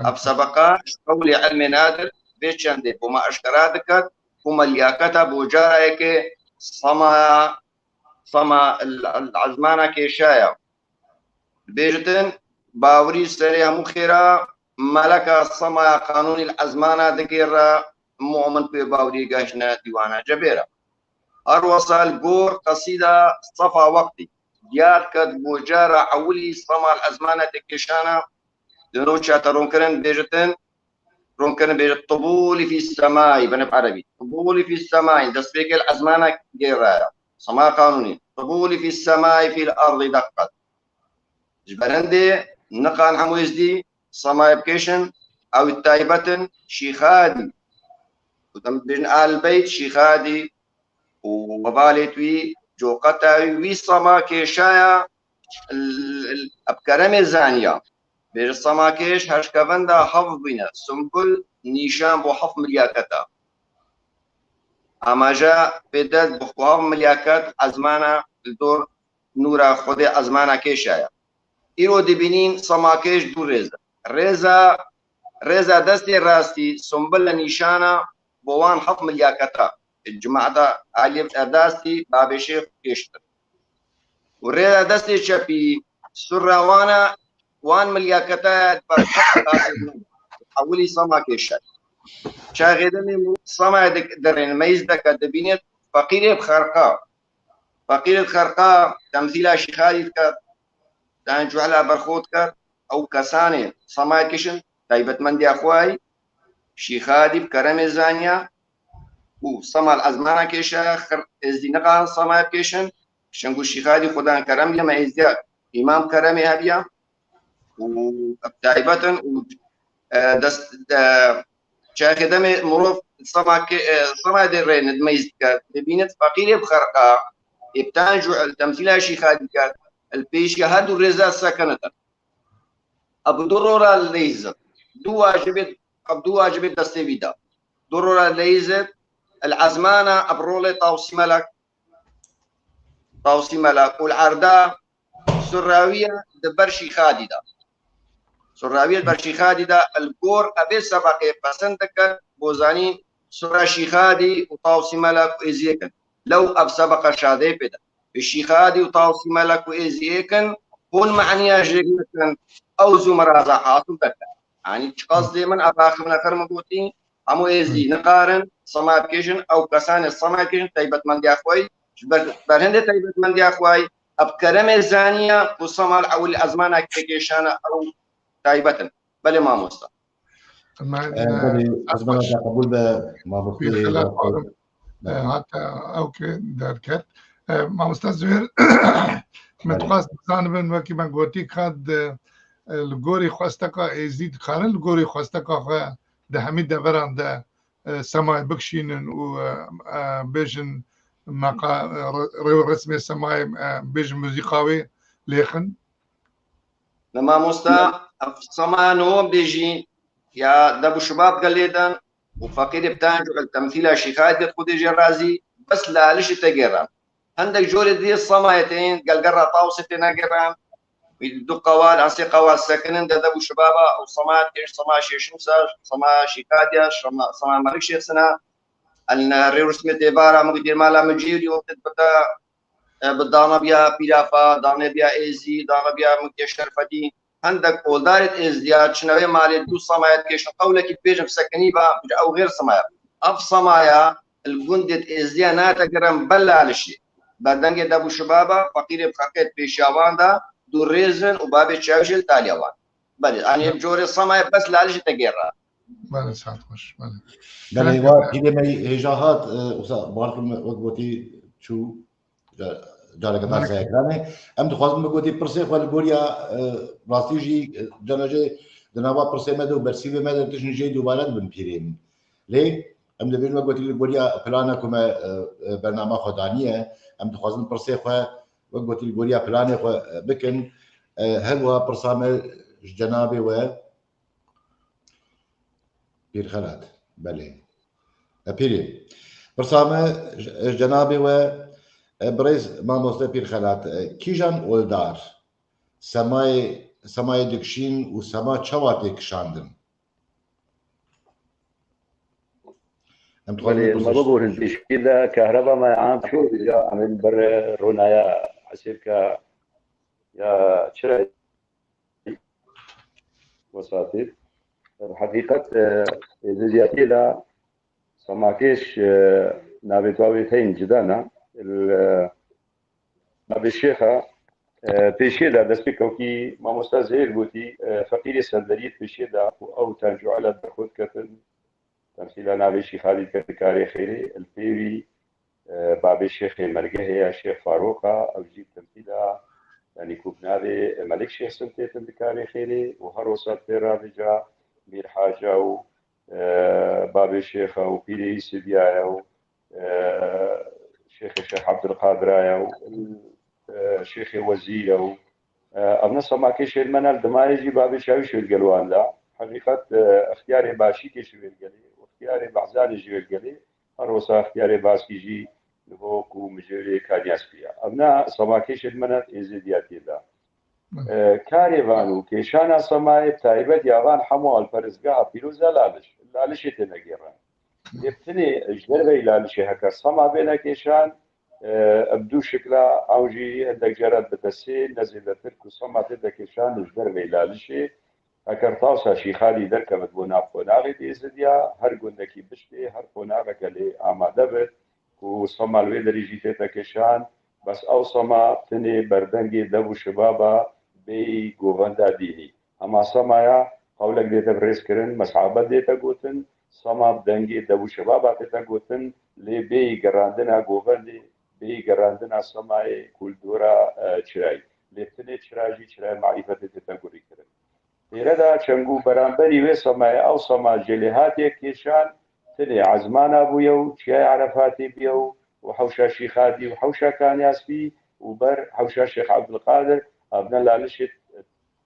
Ev sebeqa ji qewlê ilmê nadir vê çendê bo me eşkera diket ku melyaketa bo cara yekê Semaya, Sema li, li ezmana kêşaya. Dibêjitin, bawerî serê hemû xêra, meleka Semaya qanûnî li ezmana digêre, mu'min pê bawerî gehiştine dîwana cebêre. Her wesa li gor qesîda Sefa Wextî, diyar ket bo cara ewilî Sema li ezmana têkêşana, di nû çete ronkirin bêjitin, ronkirin bêjit, "Tubûlî fî semay", bine bi erebî. "Tubûlî fî semay", destpêkê li ezmana gêraya. Sema qanûnî. "Tubûlî fî semay fî l erdî deqqet." Ji berendê niqan hemû êzdî Semayê bikêşin, ew taybet in Şîxadî. Û dem dibêjin Ahlil Beyt Şîxadî û hevalê wî, coqeta wî, wî Sema kêşaya, l-, l-, bi keremê zaniya. Bêje Sema kêş her ji kevin de heft bîne, sumbul nîşan bo heft milyaketa. Amaje pê de bo heft milyaket ezmana li dor nûra Xwedê ezmana kêşaya. Îro dibînîn Semakêş du rêz e. Rêza, rêza destê rastî sumbile nîşana bo wan heft milyaketa. Cemaeta Aliyê Erdastî babê şêx kêştir. Û rêza destê çepî surra wana wan milyaketa ewilî Semakêş e. Çaxê demê Sema derên meyz deke dibînêt feqîrê bi xerqa. Feqîrê bi xerqa temsîla şîxarî diket. Dan cuhla berxwe diket, ew kesanê Semayê dikêşin, taybetmendiya xwe ye, Şîxadî bi keremê zaniya û Sema li ezmana kêşe, xir êzdî niqan Semayê bikêşin, çenku Şîxadî Xwedan kerem diye me êzdiya îman bi keremê hebiya û bi taybet in û, e, dest, e, çaxê demê mirov Sema ke-, e, Sema dê rê nidmeyz dike, dibînit feqîrê bi xerqa, ê bi tan cuhl temsîla Şîxadî diket, li pêşiya her du rêza sekinitin. Ev du rora leyzin. Du wacibê, ev du wacibê destê wî de. Du rora leyzin, el ezmana, ev rolê Tawsî Melek. Tawsî Melek û el erda, Surrawiye di ber Şîxadî de. Surrawiye di ber Şîxadî de, el gor evê sebeqê pesend dikin, bo zanîn Surra Şîxadî û Tawsî Melek û Êziyê kin. Lew ev sebeqa şadeyê pê de. Bi Şîxadî û Tawsî Melek û Êziyê kin, hûn maniya jêr nikin, ew zû miraza hasil dike. Yanî çiqas dê min ev axivine xir min gotî, hemû Êzî nikarin, sema bikêşin, ew kesanê sema bikêşin, taybetmendiya xwe yî, ji ber, berhindê taybetmendiya xwe yî, ev keremê zaniye û sema li ewil ezmana kêkêşana ew taybet in. Belê mamosta. Me, Em, e, belê, ez ezmana te qebûl be, mamoste Pîrxelat Zafer. Faruk, e, Belê. Hate ew ki derket. E, mamosta Zuhêr, min Belê. Dixwest bizanibin, wekî me gotî, ka di, e, li gorî xwesteka Êzî dikarin, li gorî xwesteka xwe di hemî deveran de, e, semayê bikişînin û, e, e, bêjin meqa-, e, re-, rêw û resmê semayê, e, bêjin muzîqa wê lêxin? Li mamosta, ev sema no bêjî ya deb û şibab gelê din û feqîrê bi tenc û temsîla Şîxayê diket Xwedê jê razî, bes li Alişê te gêran. Hindek corê dê semayê tên gelgera Tawsê tê negeran. Wî du qewal, an sê qewal sekinin de deb û şibaba û sema têş, sema şêşim ser, sema Şîxadiya, sema, sema Melik Şêxsina. El ne rê û rismê dêvara min dê mala min cî û dî wextê dibirda e, bi dane biya Pîrafa, dane biya Êzî, dane biya Mûkê Şerfedî. Hindek oldarê Êzdiya çine wê malê dû semayê dikêşin. Qewlekî dibêjim sekinî ba, ew xêr semaya. Ev semaya li gundê Êzdiya nate giran bela Alişê. Berdengê deb û şibaba, feqîrê bi xeqê di pêşiya wan de, dû rêzin û babê çav jî li taliya wan. Belê, anî ev corê semaya bes li Alişê te gêra. Belê, saet xweş, belê. Belê, Kerem wa pîrê me hêja hat, e, wisa barxê me wek gotî çû. Ca-, careke daha Belê. Seyekranê. Em dixwazin bigotî pirsê xwe li goriya, e, rastî jî, e, cenacê di nava pirsê me de û bersîvê me de tiştin jê dubare dibin pîrê min. Lê em dibêjin wek gotî li goriya plana ku me, e, e, bernama xwe daniye, em dixwazin pirsê xwe wek gotî li goriya planê xwe, e, bikin. E, her wiha pirsa me ji cenabê we, Pîr Xelat, belê. E, pîrê. Pirsa me ji, ji cenabê we, e, birêz mamoste Pîr Xelat, e, kîjan oldar semayê, semayê dikişîn û sema çawa tê kişandin? Em dixwazin Belê, bipirsin. Me biborin pêşkî de kehreba me am çû ya, em ê li ber ronaya esêrka ya çira Wesatî. Heqîqet, e, êzidiyatiyê de semakêş, e, navê tu wê teyn cida ne. Il, e, navê şêxa, e, pêşê de dest pê kewtî mamosta Zehêr gotî, e, feqîrê serderiyê pêşê de ku ew tenc û ela derxwe diketin, temsîla navê Şîxalî dike dikarê xêrê, il pê wî, e, babê Şêxê Mergehê ya Şêx Farok a, ew jî temsîla, yanî ku bi navê Melik Şêx Simtê tê dikarê xêrê û her wisa tê ravêca Mîr Haca û, e, babê Şêxa û pîrê Îsibiyaya û, e, Şêxê Şêx Ebdulqadiraya û, e, Şêxê Wezîr e û, e, ev ne semakê şêrmena li dimayê jî babê Şawî şêrgel wan da. Heqîqet, e, extiyarê başîkê ji wêrgelê û extiyarê behzanê ji wêrgelê, her wisa extiyarê baskî jî li bo ku mijêrê Kanyas piya. Ev ne semakê şêrmena êzêdiyatiyê da. E, karê van û kêşana semayê taybet ya van hemû alperestgeha pîroz ya Laliş. Lalişê têne gêren. Yê tenê ji derveyî Lalişê heke sema bêne kêşan, e, bi dû şikla, ew jî hindek cara dibite sê, ne zêdetir ku sema tê de kêşan ji derveyî Lalişê. Eger tawsa Şîxalî derkevit bo nav qonaxê dê zidiya, her gundekî biştê, her qonaxeke lê amade bit ku sema li wê derê jî tête kêşan, bes ew sema tenê berdengê dev û şibaba bêyî govenda dînî. Hema semaya qewlek dête birêzkirin, mesabet dête gotin, sema bi dengê dev û şibaba tête gotin, lê bêyî gerandina govendê, bêyî gerandina semayê ku li dora, e, çirayî. Lê tenê çira jî çirayê marîfetê tête gurîkirin. Têre de çengû beramberî wê semayê, ew sema jê lê hatiye kêşan, tenê ezmana bûye û çiyayê Erefatê bûye û, û hewşa Şîxadî û hewşa Kanyaspî û ber hewşa Şêx Ebdulqadir, evne Lalişê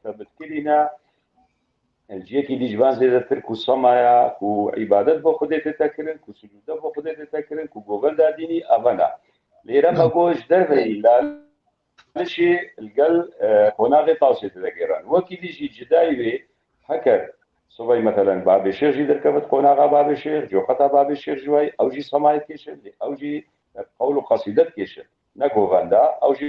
tebitkirî ne, Ciyekî dî ji van zêdetir ku semaya, ku îbadet bo Xwedê tête kirin, ku sucûde bo Xwedê tête kirin, ku govenda dînî, eva ne. Lêre me got ji derveyî Lalişê li gel, e, qonaxê Tawsê tête gêran. Wekî dî jî cudayî wê, heker sibay meselen Babê Şêx jî derkevit qonaxa Babê Şêx, coqeta Babê Şêx ji wayî, ew jî semayê dikêşin, lê ew jî qewl û qesîde dikêşin. Ne govenda, ew jî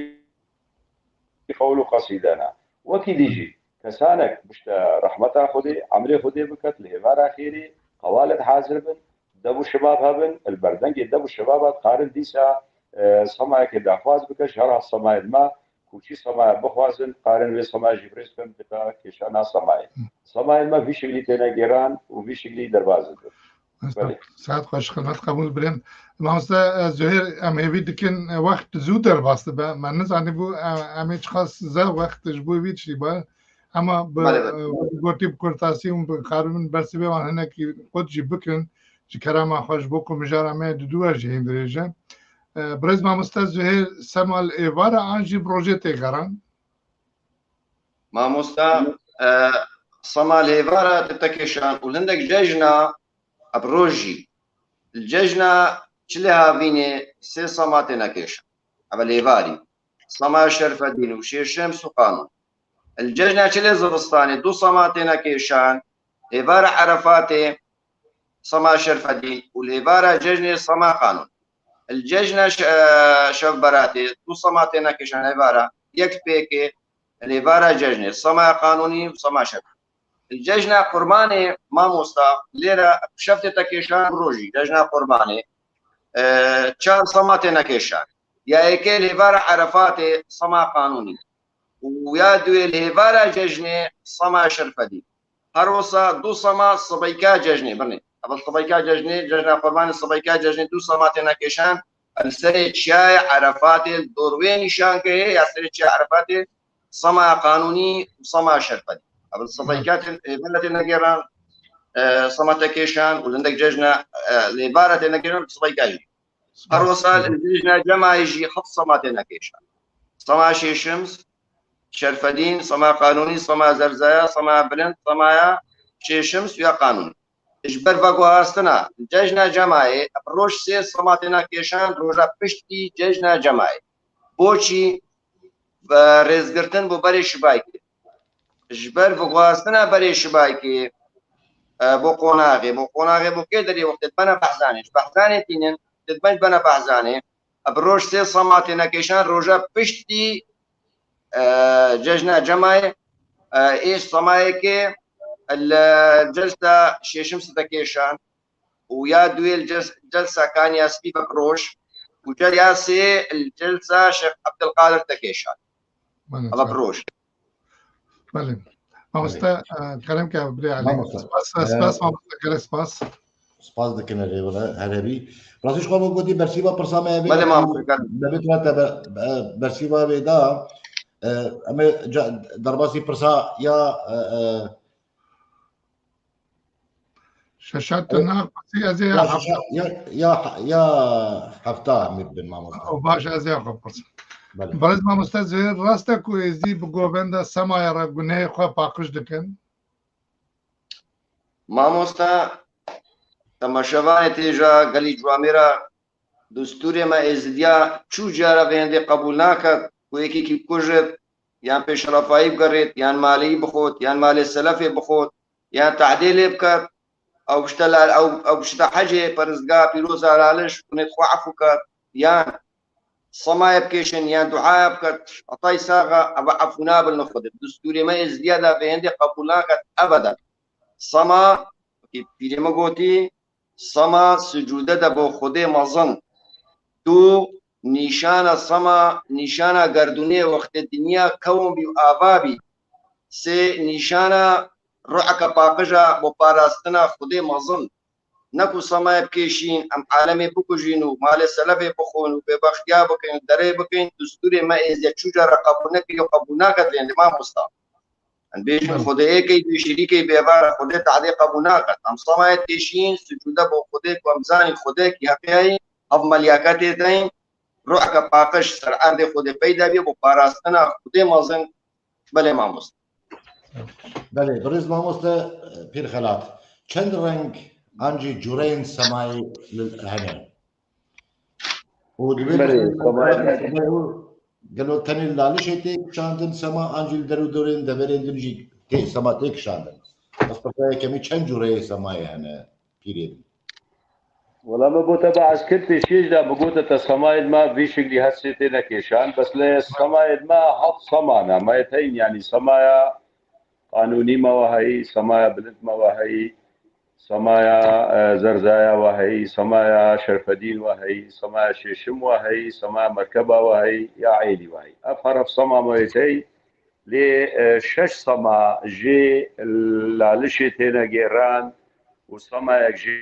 qewl û qesîde ne. Wekî dî jî kesanek bişte rehmeta Xwedê, emrê Xwedê biket, li hêvara xêrê, qewalê hazir bin, dev û şibab hebin, li berdengê dev û şibaba dikarin dîsa, e, semayekê daxwaz bike, ji her semayên me, ku çi semaya bixwazin, karin wê semaya jî birêz bikin, dika kêşana semayê. Semayên me vî şiklî têne gêran û vî şiklî derbas dibin. Belê. Saet xweş, xizmet qebûl birin. Mamoste, e, Zuhêr, em hêvî dikin, e, wext zû derbas dibe. Me nizanîbû, e, em ê çiqas zêde wext ji bo vî tiştî be. Ema bi, Belê, belê. e, gotî bi kurtasî û bi karibin bersivê wan hinekî qut jî bikin. Ji kerema xwe ji bo ku mijara me di dû we jî hîn dirêj e. E, birêz mamoste Zuhêr, sema li êvar e an jî bi rojê tê geran? Mamosta, e, sema li êvar e tête kêşan û hindek cejna, e, bi roj jî. Li cejna çilê havînê sê sema têne kêşan. Ev li êvarî. Sema Şerfedîn û Şêşems û Qanûn. Li cejna çilê zivistanê du sema têne kêşan. Êvara Erefatê sema Şerfedîn û li êvara cejnê sema Qanûn. Li cejna ş-, e, Şevberatê du sema têne kêşan êvara, yek pêkê li êvara cejnê, sema Qanûnî û sema Şerfedîn. Li cejna Qurbanê mamosta lêre bi şev tête kêşan bi rojî, cejna Qurbanê, e, çar sema têne kêşan. Ya yekê li êvara Erefatê sema Qanûnî. û ya duê li hêvara cejnê sema Şerfedîn. Her wisa du sema sibeyka cejnê, binê. Ev sibeyka cejnê, cejna Qurbanê, sibeyka cejnê du sema têne kêşan, li serê çiyayê Erefatê, li dor wê nîşankeyê ya serê çiyayê Erefatê, sema Qanûnî û sema Şerfedîn. Ev sibeyka tên-, êvara têne gêran, e, sema tête kêşan û hindek cejna, e, li êvara têne gêran, sibeyka jî. Her wisa li cejna Cemayê jî heft sema têne kêşan. Sema Şêşems, Şerfedîn, sema Qanûnî, sema Zerzaya, sema Bilind, semaya Şêşems ya Qanûnî. Ji ber veguhastina cejna Cemayê, roj sê sema têne kêşan, roja piştî cejna Cemayê. Boçî? Ve rêzgirtin bo berê Şibaykê. Ji ber veguhastina berê Şibaykê, e, bo qonaxê, bo qonaxê bo kê derê wextê dibene Behzanê. Ji Behzanê tînin, dibin dibene Behzanê. E, bi roj sê sema têne kêşan, roja piştî, e, cejna Cemayê, e, ê semayekê li celsa Şêşems tête kêşan. û ya duê li cel-, celsa Kanya Spî vek roj û cel-, ya sê li celsa Şêx Ebdilqadir tête kêşan. Belê, Eva çar. Bi roj. Belê. Mamoste, Belê. e, kerem ke birê Elî. Mamoste. Spas, e, spas, mamoste, gelek spas. Spas dikin, erê, wele, herevî. Rastî ji xwe bo gotî bersîva pirsa me eve Belê, mamoste, gelek. Debê tu te be-, be-, bersîva vê da, e, em ê ca-, derbasî pirsa ya, e, e, Şeşa tu naxwesî, ez ê ya Ya heft- şeşa, ya, ya, ya hefta em ê bibin mamoste. O baş, ez ê xwe pirsim. Belê. Birêz mamoste Zuhêr, rast e ku êzdî bi govenda semaya re gunehê xwe paqij dikin? Mamoste, temaşevanê têja gelî Cuamêra, destûrê me êzidiya çû cara vêndê qebûl naket ku yekîkî bikujit, yan pêşerafayî bigerêt, yan maleyî bixwit, yan malê selefê bixwit, yan tehdê lê biket, ew bişte la-, ew, ew bişte hecê peristgeha pîroza Laliş, hûnê xwe efû ket, yan semayê bikêşin, yan duaya biket, heta îsaxa ev efû nabin li Xwedê. Destûrê me êzidiya de vêndê qebûl naket, ebeden. Sema, wekî pîrê me gotî, sema sicûde de bo Xwedê mezin. Du nîşana sema, nîşana gerdûnê wextê dinya kewin bî û ava bî. Sê nîşana ruheke paqij a bo parastina Xwedê mezin. Ne ku semayê bikêşîn, em alemê bikujîn û malê selefê bixwin û bêbextiya bikin, derê bikin, destûrê me êzidiya çû cara qebûl nekiriye û qebûl naket vêndê mamosta. Em bêjin Belê. Xwedê êk e, bê şerîkê, bê êvar e, Xwedê tehdê qebûl naket. Em semayê dikêşîn, sicûde bo Xwedê ku em zanîn Xwedê kî heqî ye, ev melîketê te ye, ruheke paqij ser erdê Xwedê peyda bî bo parastina Xwedê mezin. Belê mamoste. Belê, birêz mamoste, e, Pîr Xelat. Çend reng an jî cûreyên semayê li hene? Û divê Belê, bixwînin semayê gelo, gelo tenê li Lalişê tê kişandin sema an jî li der û dorên deverên din jî tê sema tê kişandin? Ez pirsa yekemî çend cûreyê semayê hene pîrê din? Wela me gote be eskir pêşiyê jî de bi gote te semayê me vî şiklî her sê têne kêşan. Bes lê semayê me heft sema ne. Me yê teyn yanî semaya qanûnî me we heyî, semaya bilind me we heyî, semaya, e, zerzaya we heyî, semaya şerfedîn we heyî, semaya şêşim we heyî, semaya merkeba we heyî, ya êlî we heyî. Ev her heft sema me yê teyn. Lê, e, şeş sema jê Lalişê têne gêran û semayek jê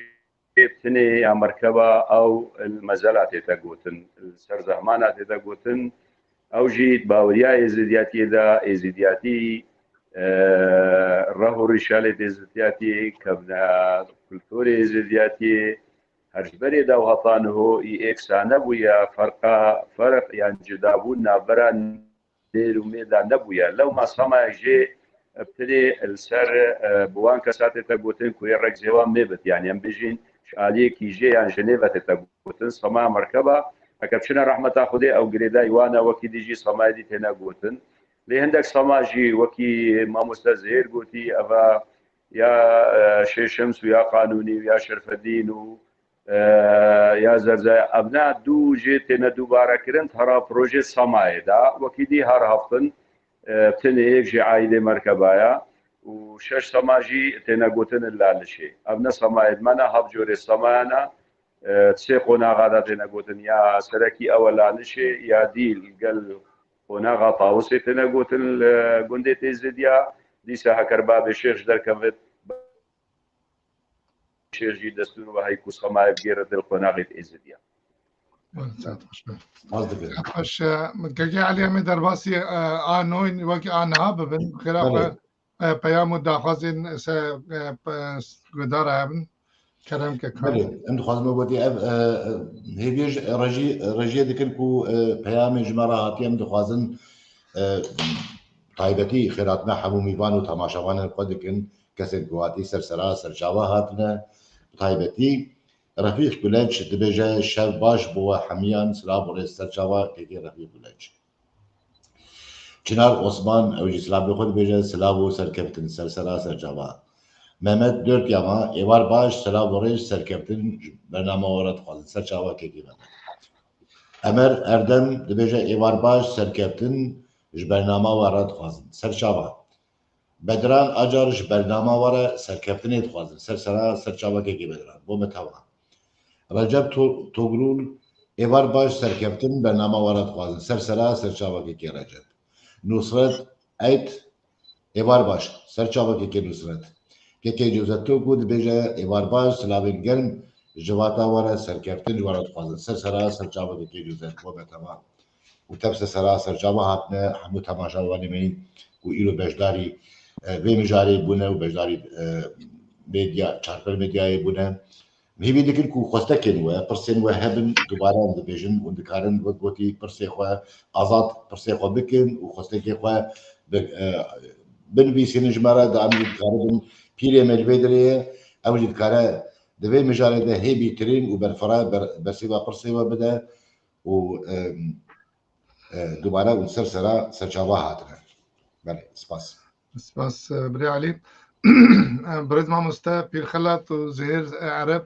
bi tinê ya merkeba ew li mezela tête gotin, li ser zehmana tête gotin. Ew jî di baweriya êzidiyatiyê de, êzidiyatî, e, reh û rîşa lê êzidiyatiyê, kevne kulturê êzidiyatiyê, her ji berê de û heta niho î êksa nebûye, ferqa, ferq yan cudabûn navbera nêr û mê de nebûye. Lewma semayek jê bi tinê li ser, e, bi wan kesa tête gotin ku yê rek zêwa mê bit. Yanî em bêjin ji aliyekî jê yan ji nê ve tête gotin. Semaya merkeba, heke biçine rehmeta Xwedê ew girêdayî wan e, wekî dî jî semayê dî têne gotin. Lê hindek sema jî wekî mamoste Zihêr gotî, ev e ya, e, Şêşems û ya Qanûnî û ya Şerfedîn û e, ya zerzaya. Evna du jê têne dubare kirin, tera projê semayê de. Wekî dî her heftin, e, tinê yek jê aîdê merkeba ye û şeş sema jî têne gotin li Lalişê. Ev ne semayê me ne, heft corê semaya ne. E, sê qonaxa de têne gotin, ya serekî ew e Lalişê, ya dî li gel qonaxa Tawisê têne gotin li gundê Têzidiya. Dîsa heker babê şêx ji derkevit, şêx jî destûr ve heyî ku semayê bigêre dil qonaxê Êzidiya. Saet xweş be. Spas dikim. Xweş, e, kekê Elî, em ê derbasî, e, a noyn wekî a niha bibin. Xêra xwe, Belê. e, peyam û daxwazên se, e, pe-, guhdar hebin. Kerem ke kar. Belê, em dixwazin me gotî ev, e, e, hêviyê ji rejî-, rejiyê dikin ku, e, peyamê ji me re hatiye, em dixwazin, e, taybetî xêratina hemû mîvan û temaşevanên xwe dikin, kesên ku hatî ser sera serçava hatine, bi taybetî Refîq Gulenç dibêje, şev baş bo we hemiyan, silav û rêz serçava kekê Refîq Gulenç. Çinar Osman, ew jî silavê xwe dibêje, silav û serkeftin, ser sera serçava. Mehmet Dörtyama, êvar baş, silav û rêz serkeftin ji bernama we re dixwazin, serçava kekê Mehmet. Emer Erdem dibêje, êvar baş, serkeftin ji bernama we re dixwazin, serçava. Bedran Acar ji bernama we re serkeftinê dixwazin, ser sera serçava kekê Bedran, bo me teva. Recep To-, Togrul, êvar baş, serkeftin bernama we re dixwazin, ser sera serçava kekê Recep. Nusret Eyt, êvar baş, serçava kekê Nusret. Kekê Cewzet Toku dibêje, êvar baş, silavên germ ji vata we re, serkeftin ji we re dixwazin, ser sera serçava kekê Cewzet, bo me teva. Û tepse sera serçava hatine hemû temaşevanê me yî ku îro beşdarî, e, vê mijarê bûne û beşdarî, e, medya, Çarpel Medyayê bûne. Hêvî dikin ku xwestekên we, pirsên we hebin, dubare em dibêjin û dikarin wek gotî pirsê xwe azad pirsê xwe bikin û xwestekê xwe bi, e, binivîsînin ji me re, da em jî dikaribin pîrê me li vê derê ye, ew jî dikare di vê mijarê de hêvîtirîn û berfireh ber-, bersiva pirsê we bide. û, em, e, dubare û ser sera serçava hatine. Belê, spas. Spas, e, birê Elî. E, birêz mamoste Pîr Xelat û Zihêr, e, Ereb,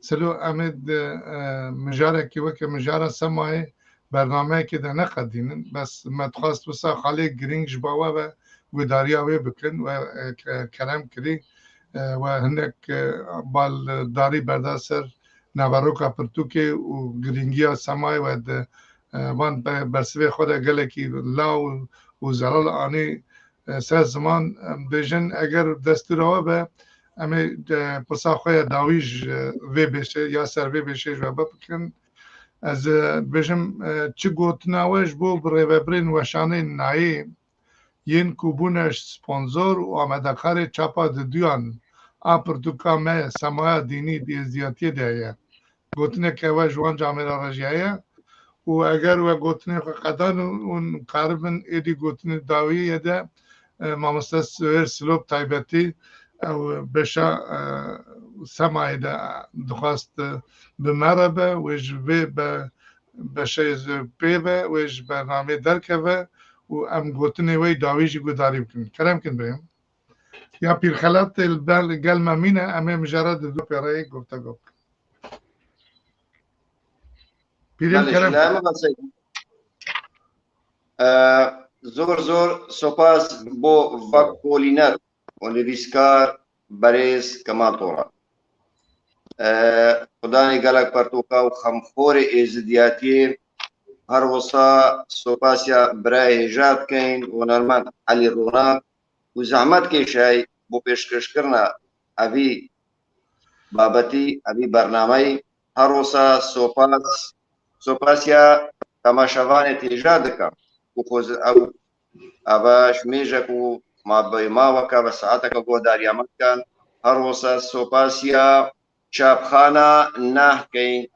silo em ê di, e, mijarekî weke mijara semayê bernameyekê de neqedînin. Bes me dixwest wisa xalê girîng ji bo we ve guhdariya wê bikin we, e, ke-, kerem kirî, e, we hinek, e, baldarî berda ser naveroka pirtûkê û girîngiya semayê we di, e, van be-, bersivê xwe de gelekî law û zelal anî, e, ser ziman. Em bêjin eger destûra we be, em ê, e, pirsa xwe ya dawî ji vê bêşê ya ser vê bêşê ji we bikin. Ez, e, bêjim, e, çi gotina we ji bo birêvebirên weşanên nayê yên ku bûne sponsor û amadekarê çapa diduyan a pirtûka me Semaya Dînî di êzdiyatiyê de heye. Gotineke we ji wan camêra re jî heye û eger we gotinên xwe qedan û hûn karibin êdî gotinê dawiyê de e, mamoste Suheyl Silo bi taybetî, ew beşa, e, semayê de dixwest, e, bi me re be, wê ji vê be-, beşeyê ji pê ve, wê ji bernameyê derkeve û em gotinê wê dawî jî guhdarî bikin. Kerem kin birêm. Ya Pîr Xelat tê li ber gel me mîne, em ê mijara di du pê re yê guftego bikin. Pîrê min Belê, kerem. Ji laya min re sey-, e, zor zor sopas bo vekolîner û nivîskar berêz Kemal Toran. E, xudanê gelek pertoka û xemxorê êzidiyatiyê, her wisa sopasiya birayê hêja dikeyn, hunermend Elî Ronak û zehmetkêşey bo pêşkêşkirina evî babetî, evî bernameyî. Her wisa sopas, sopasiya temaşevanê têja dikim û xwez-, ew, eve ji mêjek û ma be-, maweke ve saeteke guhdariya me dikin. Her wisa sopasiya çapxana Nah keyn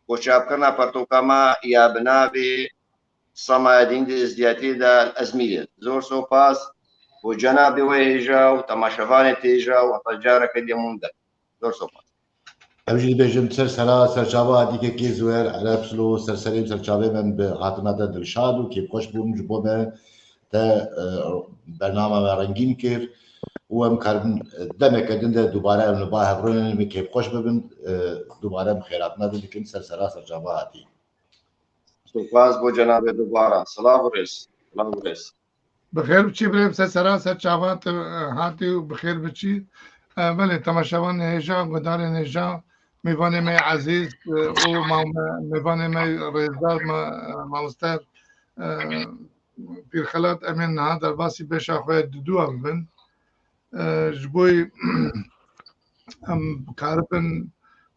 û çapkirina pertoka me ya bi navê Semaya Dîn di Êzdiyatiyê de Ezmîrê. Zor sopas bo cenabê we hêja û temaşevanê têja û heta careke dî hemûn de. Zor sopas. Em jî dibêjin ser sera serçava dîkekê Zuher Ereb Silo, ser serê û serçavê me, bi hatina te dilşad û kêfxweş bûm ji bo me te, e, bernama me rengîn kir û em karin demeke din de dubare em li ba hev rûnin, em kêfxweş bibin, e, dubare em xêrhatina te dikin ser sera serçava hatî. Spas bo cenabê dubara. Silav û rêz. Silav û rêz. Bi xêr biçî birêm, ser sera ser çavan te, e, hatî û bi xêr biçî. E, belê, temaşevanê hêja, guhdarên hêja, mêvanê me ezîz, e, û ma-, me-, mêvanê me rêzdar, ma-, e, mamoste, e, Pîr Xelat, em ê niha derbasî beşa xwe ya didû bibin. E, ji bo em bikaribin,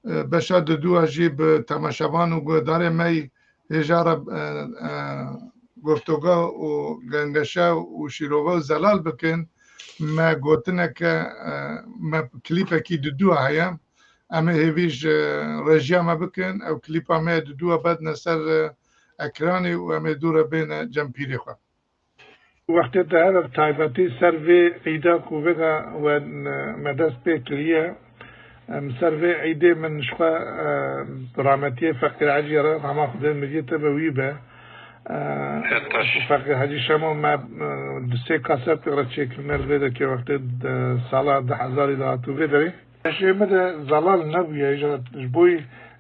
e, beşa didû jî bi temaşevan û guhdarê me yî hêja re, e, e, guftûgo û gengeşe û şîrove û zelal bikin. Me gotineke, e, me klîpekî didû heye. Em ê hêvî ji rejiya me bikin, ew klîpa me didû bedine ser, e, ekranê û em ê dû re bêne cem pîrê xwe. Wextê te hebe bi taybetî ser vê îda ku vêga we, e, me dest pê kiriye, em ser vê îdê min ji xwe, e, bi rahmetiyê Feqîr Hecî re, rehma Xwedê miriyê te be wî be. E, Feqîr Hecî Şemo me, e, du sê kasetê re çêkirine li vê derê wextê, e, sala du hezarî dahat û vê derê. Peşê min de zelal nebûye, ji, ji bo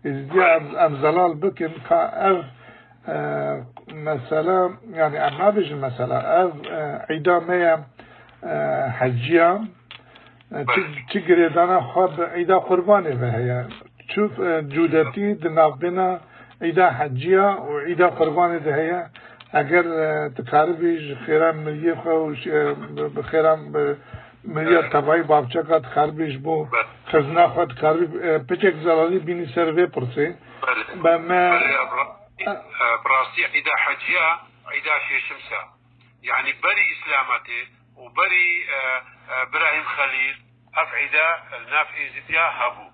Êzidiya em, em zelal bikin ka ev, e, mesele, yani em nabêjin mesela, ev, e, îda me ye, e, heciya, e, çi, çi girêdana xwe bi îda qurbanê ve heye. Çi, e, cudetî di navbêna îda heciya û îda qurbanê de heye. Eger, e, dikaribî ji xêra miriyê xwe û ji, e, bi, bi xêra, bi, Meriya tevayî bavçeka dikaribî ji bo xizna xwe dikaribî, e, piçek zelalî bînî ser vê pirsê. Belê. Be me Belê, bi ra-, e, bi rastî îda heciya, îda şêşimsa. Yanî berî îslametê û berî, e, e, Birahîm Xelîl ev îda li nav êzidiya hebû.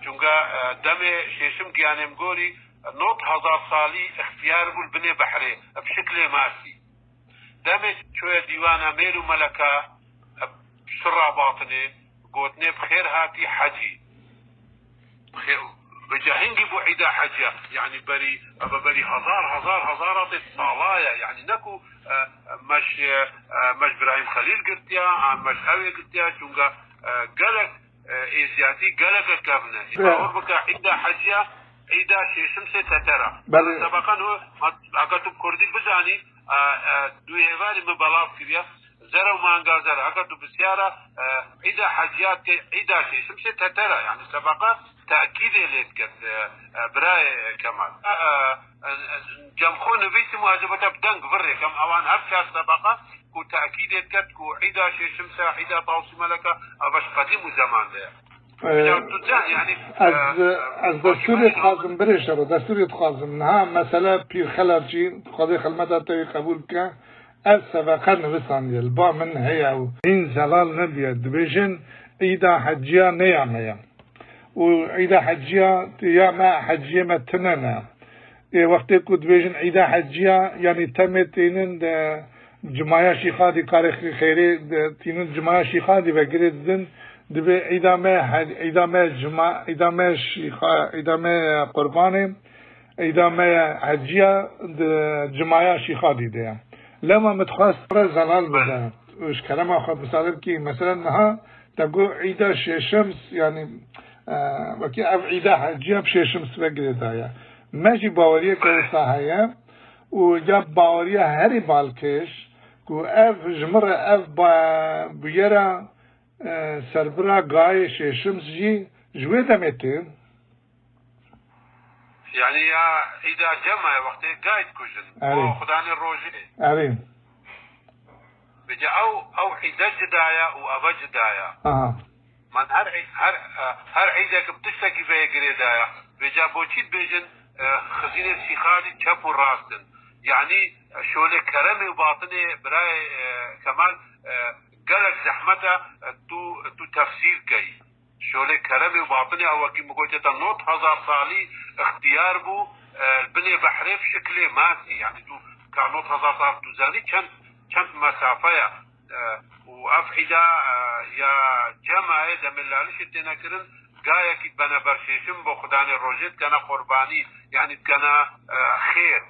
Çunka, e, demê şêşim giyanê min gorî, nod hezar salî ixtiyar bû li binê behrê, bi şiklê masî. Demê çoye dîwana mêr û meleka, e, şira batinê, gotinê bi xêr hatî hecî. Bi xêr, bi cehingî bû îda heciya. Yanî berî, eve berî hezar, hezar, hezar hatê sala ye. Yanî ne ku, e, meş, e, meş Birahîm Xelîl girtiya, an meş ew ê girtiya, çunka, e, gelek, e, êziyatî geleke kevn e. Be- Bawer bike, îda heciya, îda şêşim sê tetera. Belê. Sebeqen ho, heke tu bi kurdî bizanî, e, e, du hêvarî min belav kiriye, zere û manga zere. Heke tu bisyara, e, îda heciya dike, îda şêşim sê tetera. Yanî sebeqa tekîdê lê diket, e, e, birayê Kemal. E, e, e, cem xwe nivîsim û ez ê bete bi deng virêkim. Ewan her çar sebeqa ku tekîdê diket ku îda şêşim se, îda Tawsî Meleka, ev ji qedîm û zeman de ye. Ee, Îda tu can, yanî, ez, e, ez destûrê dixwazim, birêşe be, destûrê dixwazim. Niha mesele Pîr Xelat jî, dixwazê xilmeta te wî qebûl bike. Ev sebeqa nivisandiye, li ba min heye û hîn zelal nebûye. Dibêjin, îda heciya ne ya me ye. Û îda heciya ya me, heciyê me tune ne. Ê wextê ku dibêjin îda heciya, yanî temê tênin de Cimaya Şîxadî, karê xê-, xêrê, de, tînin cimaya Şîxadî ve girê didin, dibê îda me he-, îda me cima, îda me Şîxa-, îda me Qurbanê, îda me heciya di cimaya Şîxadî de ye. Lema min dixwest re zelal bide. Ji kerema xwe misal bikî, mesela niha te got îda şêşems, yanî, e, wekî ev îda heciya bi şêşems ve girêdaye. Me jî baweriyeke wisa heye û ya baweriya herî balkêş ku ev ji min re ev ba-, bûyera, e, serbira gayê şêşems jî ji wê demê tê. Yanî ya îda cema ye, wextê gay dikujin. Erê. O xudanê rojê. Erê. Vêca ew, ew îde cida ye û eve cida ye. Aha. Man her î-, her, e, her îdek bi tiştekî veye girêdaye. Vêca boçî dibêjin, e, xizînê Şîxanî çep û rast in. Yanî, e, şolê keremê û batinê birayê, e, Kemal, e, gelek zehmet e, e, tu, tu tefsîr key. Şolê keremê û batinê ew wekî min gotiye te nod hezar salî ixtiyar bû, e, li binê behrê bi şiklê masî. Yanî tu ka nod hezar sal tu zanî çend, çend mesafe ye. E, û ev îda, e, ya cemayê demê lalişê têne kirin, gayekî dibene ber şêşim bo xudanê rojê dikene qurbanî, yanî dikene, e, xêr.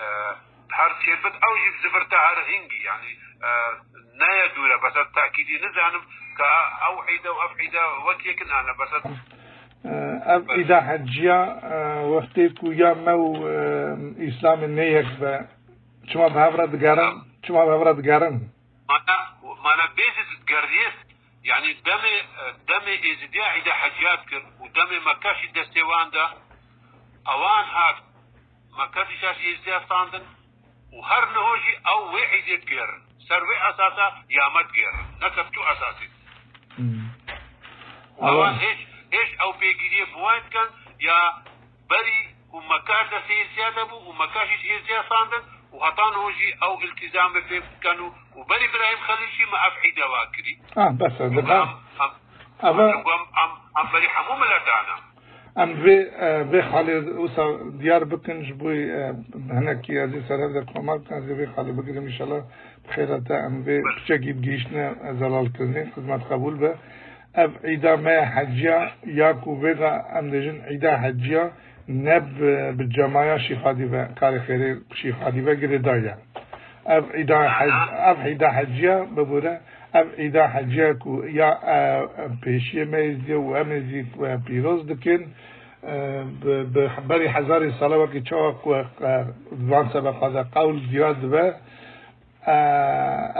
E, her çêbit ew jî bi zivirte her hingî, yanî, e, neye dûre, besa tekîdî nizanim ka ew îde û ev îde wek yek in, ane besa. E, ev îda heciya, e, wextê ku ya me û, e, Îslamê ne yek be, çima bi hev re digerin? Çima bi hev re digerin? Mana, mana bêjî digeriyê, yanî demê, demê Êzidiya îda heciya dikir û demê Mekka jî destê wan de, ewan hat Mekka jî şaş Êzidiya standin û her niho jî ew wê îdê digêrin. Ser wê esasa ya me digêrin. Ne ser tu esasî. Hmm. Û ewan hêj, hêj ew pêgiriyê bi wan dikin ya berî ku Mekka her destê Êzidiya de bû û Mekka jî ji Êzidiya standin û heta niho jî ew îltîzamê pê dikin û, û berî Îbrahîm Xelîl jî me ev îde wa kirî. Ah, bes e, û dibe. Em, em, Eve em, em, em berî hemû miletan e. Em vê, e, vê xalê wisa diyar bikin ji bo, e, hinekî ez ê ser hev de komar bikim, ez ê vê xalê bigirim înşallah bi xêra te em vê piçekî digihîştine zelalkirinê, xizmet qebûl be. Ev îda me ya heciya ya ku vêga em dêjin îda heciya ne bi, bi cemaya Şîxadî ve, karê xêrê Şîxadî ve girêdayî ye. Ev îda hec-, ev îda heciya bibûre, ev îda heciya ku ya, e, pêşiyê me Êzidiyê û em ê zî, e, pîroz dikin, e, bi, bi berî hezarê sala wekî çawa ku, e, van sebe xwe de qewl diyar dibe, e,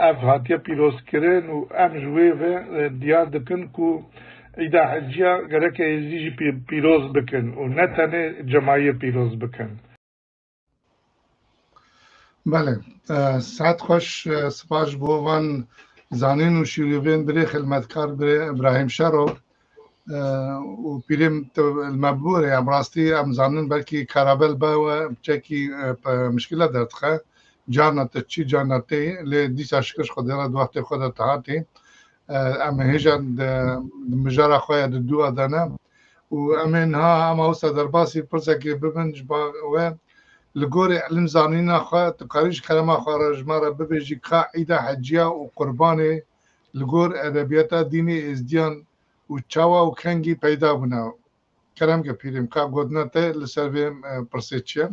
ev hatiye pîrozkirin û em ji wê ve, e, diyar dikin ku îda heciya gereke Êzidî jî pî-, pîroz bikin û ne tenê cemayê pîroz bikin. Belê. E, sihet xweş, e, spas ji bo van zanîn û şîrovên birê xilmetkar, birê Îbrahîm Şero, e, û pîrê min tu li me bibûre, ya bi rastî em zanin belkî karabel be we piçekî, e, pe-, mişkile derdixe. Carna tu çî, carna tê, lê dîsa şikir ji Xwedê re di wextê xwe de tu hatî. E, em ê hêja di, di mijara xwe ya di dûa de ne. Û em ê niha, em ê wisa derbasî pirsekê bibin ji ba we. Li gorî ilim zanîna xwe, tu karî ji kerema xwe re ji me re bibêjî ka îda heciya û qurbanê li gor edebiyata dînê êzdiyan û çawa û kengî peyda bûne? Kerem ke pîrê min, ka gotina te li ser vê, e, pirsê çi ye?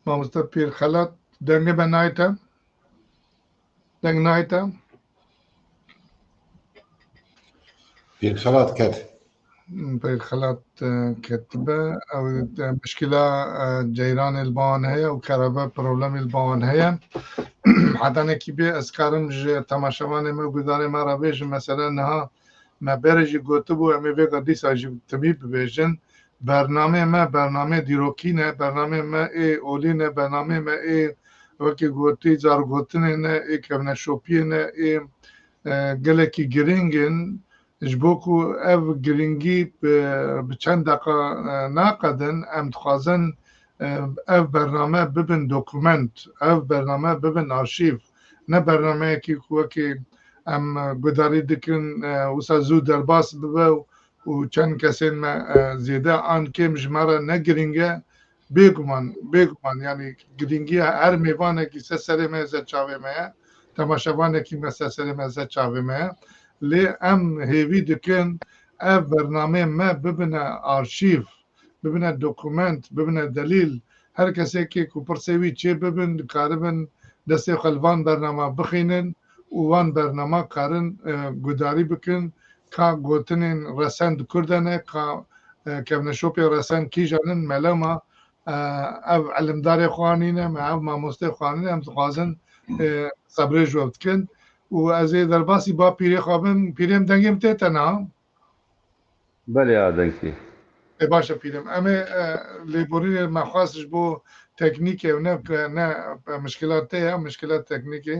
Mamoste Pîr Xelat, dengê me nayê te? Deng nayê te? Pîr Xelat ket. Pîr Xelat, e, ketibe. Ew, e, mişkila, e, ceyranê li ba wan heye û kerebe problemê li ba wan heye. Hetanekî bê ez karim ji temaşevanê me û guhdarê me re bêjim, mesela niha me berê jî gotibû, em ê vêga dîsa jî timî bibêjin. Bernameyê me, bernameyê dîrokî ne, bernameyê me ê olî ne, bernameyê me ê wekî gotî zargotinê ne, ê kevneşopiyê ne, ê, e, gelekî girîng in. Ji bo ku ev girîngî bi, bi çend deqa, e, naqedin, em dixwazin, e, ev bername bibin dokument, ev bername bibin arşîv. Ne bernameyekî ku wekî em, e, guhdarî dikin, e, wisa zû derbas bibe û, û çend kesên me, e, zêde an kêm ji me re ne girîng e. Bêguman, bêguman, yanî girîngiya her mêvanekî ser serê me, ser çavê me ye, temaşevanekî me ser serê me, ser çavê me ye. Lê em hêvî dikin ev bernameyên me bibine arşîv, bibine dokument, bibine delîl. Her kesekê ku pirsê wî çê bibin, dikaribin destê xwe li van bernama bixînin û wan bernama karin, e, gudarî bikin, ka gotinên resen di kur de ne, ka, e, kevneşopê resen kîjan in, melema, e, ev elimdarê xwe anîne, me ev mamostê xwe anîne, em dixwazin, e, qebrê ji we dikin. Û ez ê derbasî ba pîrê xwe bim, pîrê min dengê min tê te niha? Belê, a dengtê. Ê, baş e pîrê min. Em ê, e, lêborînê me xwest ji bo teknîkê û ne, ne, e, mişkila te ye, mişkila teknîkê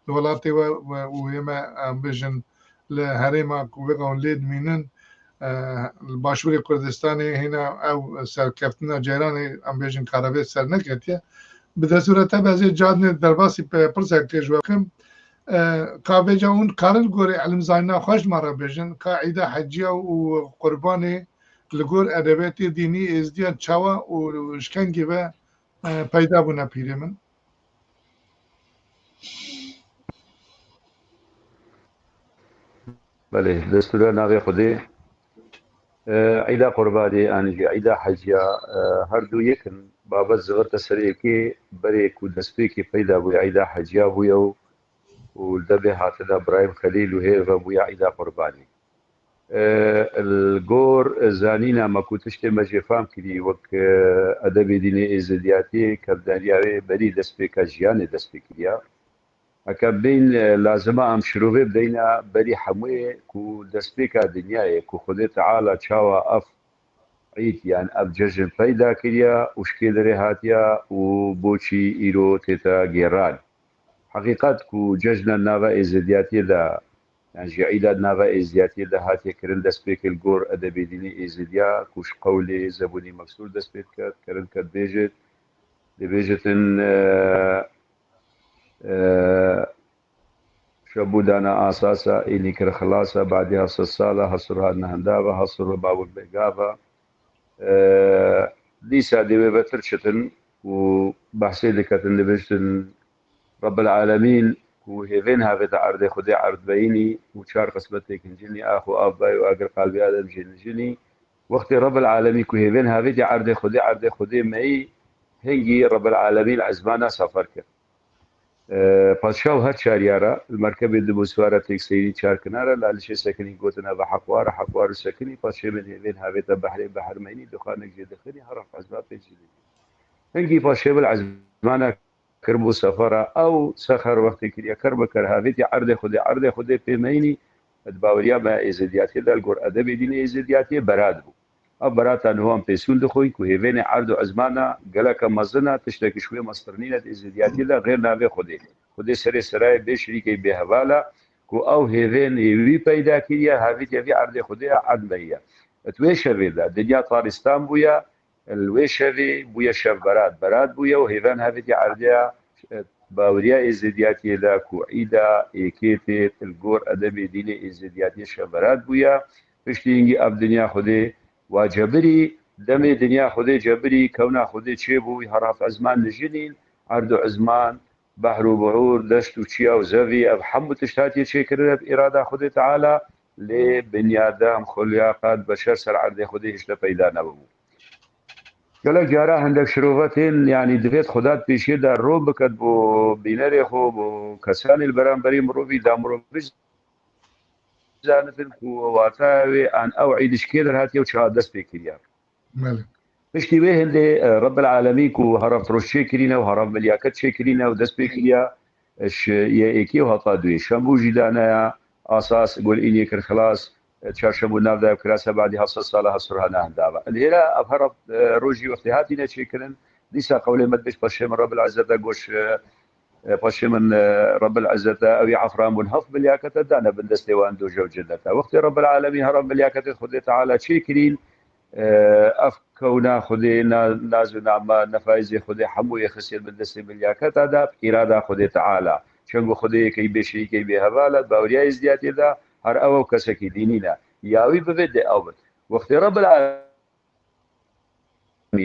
li welatê we, we û yê me, em bêjin, li herêma ku vê qewn lê dimînin, e, li Başûrê Kurdistanê hêna ew serkeftina ceyranê, em bêjin, karebê ser neketiye. Bi destûra te be ez ê cadinê derbasî pe-, pirsek ji we bikim. E, ka vêca hûn karin li gorî elimzanîna xwe ji me re bêjin, ka Îda Heciya û Qurbanê li gor edebiyatê dînî êzdiyan çawa û ji kengî ve, e, peyda bûne pîrê min? Belê, destûra navê Xwedê. E, Îda Qurbanê an jî Îda Heciya, e, her du yek in. Babet zixirte ser êkê, berê ku destpêkê peyda bûye Îda Heciya bûye û, û li devê hatine Birahîm Xelîl û hêr ve bûye Îda Qurbanê. E, li gor zanîna me ku tiştê me jê fam kirî wek, e, edebê dînê êzidiyatiyê kevdariya wê berî destpêka jiyanê dest pê kiriya. Heke bên, e, lazima em şirovê bideyne berî hemûyê ku destpêka dinyayê ku Xwedê Teala çawa ev îd yan ev cejn peyda kiriya û ji kê derê hatiya û boçî îro tête gêran. Heqîqet ku cejna nava êzidiyatiyê de, yan jî îda nava êzidiyatiyê de hatiye kirin, destpêkê li gor edebê dînî êzidiya ku ji qewlê Zebûnî Meksûr dest pê diket, kirin ket bêjit, dibêjitin, e, e, şebû dana asasa, îlî kir xilasa, badî hesed sala, hesur hat nehindava, hesur ve bawir begava. E, dîsa dê wê vetir çitin û behsê diketin, dibêjtin, Rebbil Alemîn ku hêvên havête erdê Xwedê erd beyînî û çar qismetê kincinî, ax û av bay û agir qalbê Adem jê nijinî. Wextê Rebbil Alemîn ku hêvên havêtî erdê Xwedê, erdê Xwedê meyî, hingî Rebbil Alemîn ezmana sefer kir. E, padşah her çar yara, li merkebê dibû swara têk seyrî çar kinara, lalişê sekinî gotin, eva heqwar e, heqwar û sekinî, padşê min hêvên havête behrê behr meynî, duxanek jê dixinî, her heft ezma pênc jê didî. Hingî padşê min ezmana kiribû sefera, ew sexer wextê kiriye ker bi ker havêtî erdê Xwedê, erdê Xwedê pê meyînî, di baweriya me êzidiyatiyê de, li gor edebê dînê êzidiyatiyê berat bû. Ev berata niho em pêsûn dixwin ku hêvênê erd û ezmana geleke mezin e, tiştekî ji wê mestir nîne di êzidiyatiyê de, xêr navê Xwedê. Xwedê serê serayê bê şirîkê bê heval e ku ew hêvên ê wî peyda kiriye, havîtiye vî erdê Xwedê ya erd meyiye. Di wê şevê de dinya tarîstan bûye, li wê şevê bûye şev berat. Berat bûye û hêven havîtiye erdê ya, e, baweriya êzidiyatiyê de ku îda êkê tê li gor edebê dînê êzidiyatiyê şev berat bûye. Piştî hingî ev dinya Xwedê wa cebirî, demê dinya Xwedê cebirî, kewna Xwedê çêbû, her heft ezman nijinîn, erd û ezman, behr û buhûr, deşt û çiya û zevî, ev hemû tişt hatiye çêkirin bi îrada Xwedê Teala, lê binyadem, xulyaqa, beşer ser erdê Xwedê hişte peyda nebûbû. Gelek cara hindek şirove tên, yanî divêt Xweda di pêşiyê de ro biket bo bînerê xwe, bo kesanê li beramberî mirovî da mirovî zanitin ku wataya wê an ew îd ji kê derhatiye û çawa dest pê kiriye. Belê. Piştî wê hindê, e, Rebbil Alemîn ku her heft roj çêkirîne û her heft milyaket çêkirîne û dest pê kiriye, e, ji yê êkê û heta duyê. Şembû jî danaya asas, gol înê kir xilas, e, çarşembû nav daye kirase badî heft sed sala hesur hana hinda ve. Lêra ev her heft, e, rojî wextê hatîne çêkirin, dîsa qewlê me dibêj paşê min Rebbil Izzet e goş, e, E, paşê min, e, Rebbil Izzet e, ew ê efran bûn heft milyakete dane bin destê wan doje û cennete. Wextê Rebbil Alemîn her ev milyaketê Xwedê Teala çêkirîn, e, ev kewna Xwedê, na-, naz û nama, nefayizê Xwedê hemû yê xistên bin destê milyaketa de, îrada Xwedê Teala. Çengo Xwedê yekey bê şirîkey bê heval e, baweriya êzdiyatiyê de, her ew ew kesekî dînî ne. Ya wî bivê dê ew bin. Wextê Rebbil Alemîn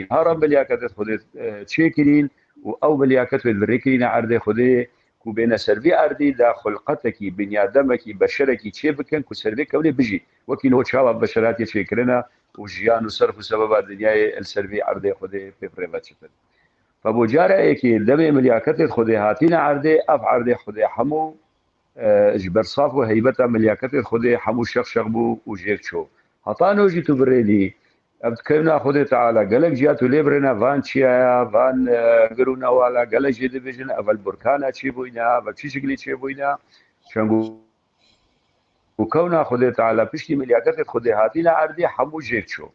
Hara milyaketê Xwedê, e, çêkirîn û ew milyaket wê li rê kirîne erdê Xwedê ku bêne ser vî erdî de xulqetekî, binyademekî, beşerekî çê bikin ku ser vê kewnê bijî. Wekî niho çawa beşer hatiye çêkirine û jiyan û serf û sebeba dinyayê li ser vî erdê Xwedê pê bi rê ve çitin. Fe bo cara yekê demê milyaketê Xwedê hatîne erdê, ev erdê Xwedê hemû e, ji ber saf û heybeta milyaketê Xwedê hemû şex şex bû û jêr çû. Heta no jî tu birênî, ev kewna Xwedê Teala gelek ciya tu lê birêne, van çiya ya, van, e, gir û newala, gelek jê dibêjin, evel burkana çêbûyne, evel çi şiklî çêbûyne, çend ku, ku kewna Xwedê Teala piştî milyaketê Xwedê hatîne erdê hemû jêr çû.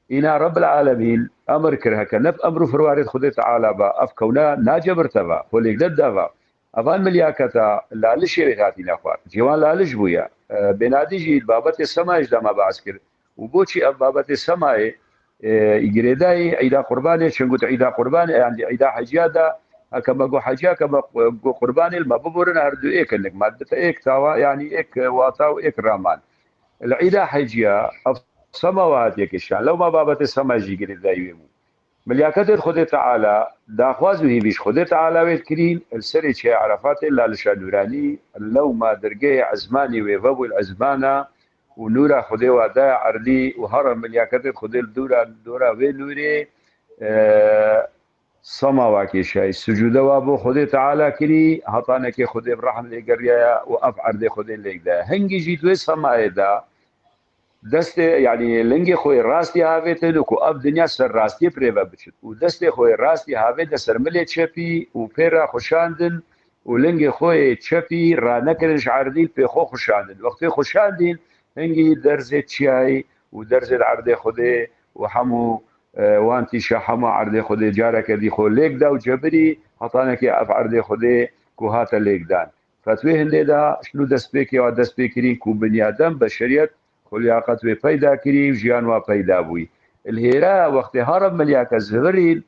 Îna Rebbil Alemîn emir kir, heke ne bi emr û firwarê Xwedê Teala ba, ev kewna nacebirte va, xwe lêk neda va. Evan milyaketa lalişê wê hatîne xwar. Cêwan laliş bûye. E, bênadî jî babetê semayê ji dema behs kir. Û boçî ev babetê semayê, e, girêdayî Îda Qurbanê, çin got Îda Qurbanê, yanî Îda Heciya de, heke me got Heciya, ke me got Qurbanê, li me biborin her du êk in, nik me dite êk tawa, yanî êk wata û êk raman. Li Îda Heciya ev sema we hatiye kişan. Lewma babetê sema jî girêdayî wê bû. Milyaketê Xwedê Teala, daxwaz û hîvî ji Xwedê Teala wê dikirîn, li serê çiyê Erefatê lalişa nûranî, lewma dergehê ezmanî wê vebû li ezmana û nûra Xwedê wa daya erdî û hara milyaketê Xwedê li dûra, dora wê nûrê, e, sema wa kêşayî. Sucûde wa bo Xwedê Teala kirî, hetanekê Xwedê bi rehm lê geriyaya û ev erdê Xwedê lêk daya. Hingî jî di wê semayê de, destê, yanî lingê xwe yê rastî havêtin û ku ev dinya ser rastiyê bi rê ve biçin. Û destê xwe yê rastî havête ser milê çepî û pê re xuşandin û lingê xwe yê çepî ranekirin ji erdî, pê xwe xuşandin. Wextê xuşandin, hingî derzê çiyayî û derzê erdê Xwedê û hemû, e, wan tîşa hema erdê Xwedê careke dî xwe lêk da û cebirî hetanekê ev erdê Xwedê ku hate lêk dan. Fetwê hindê de şinû destpêkê wa dest pê kirîn ku binyadem, beşeriyet, xwe liyaqet wê peyda kirî û jiyan wa peyda bûyî. Li hêra wextê hara milyake zivirîn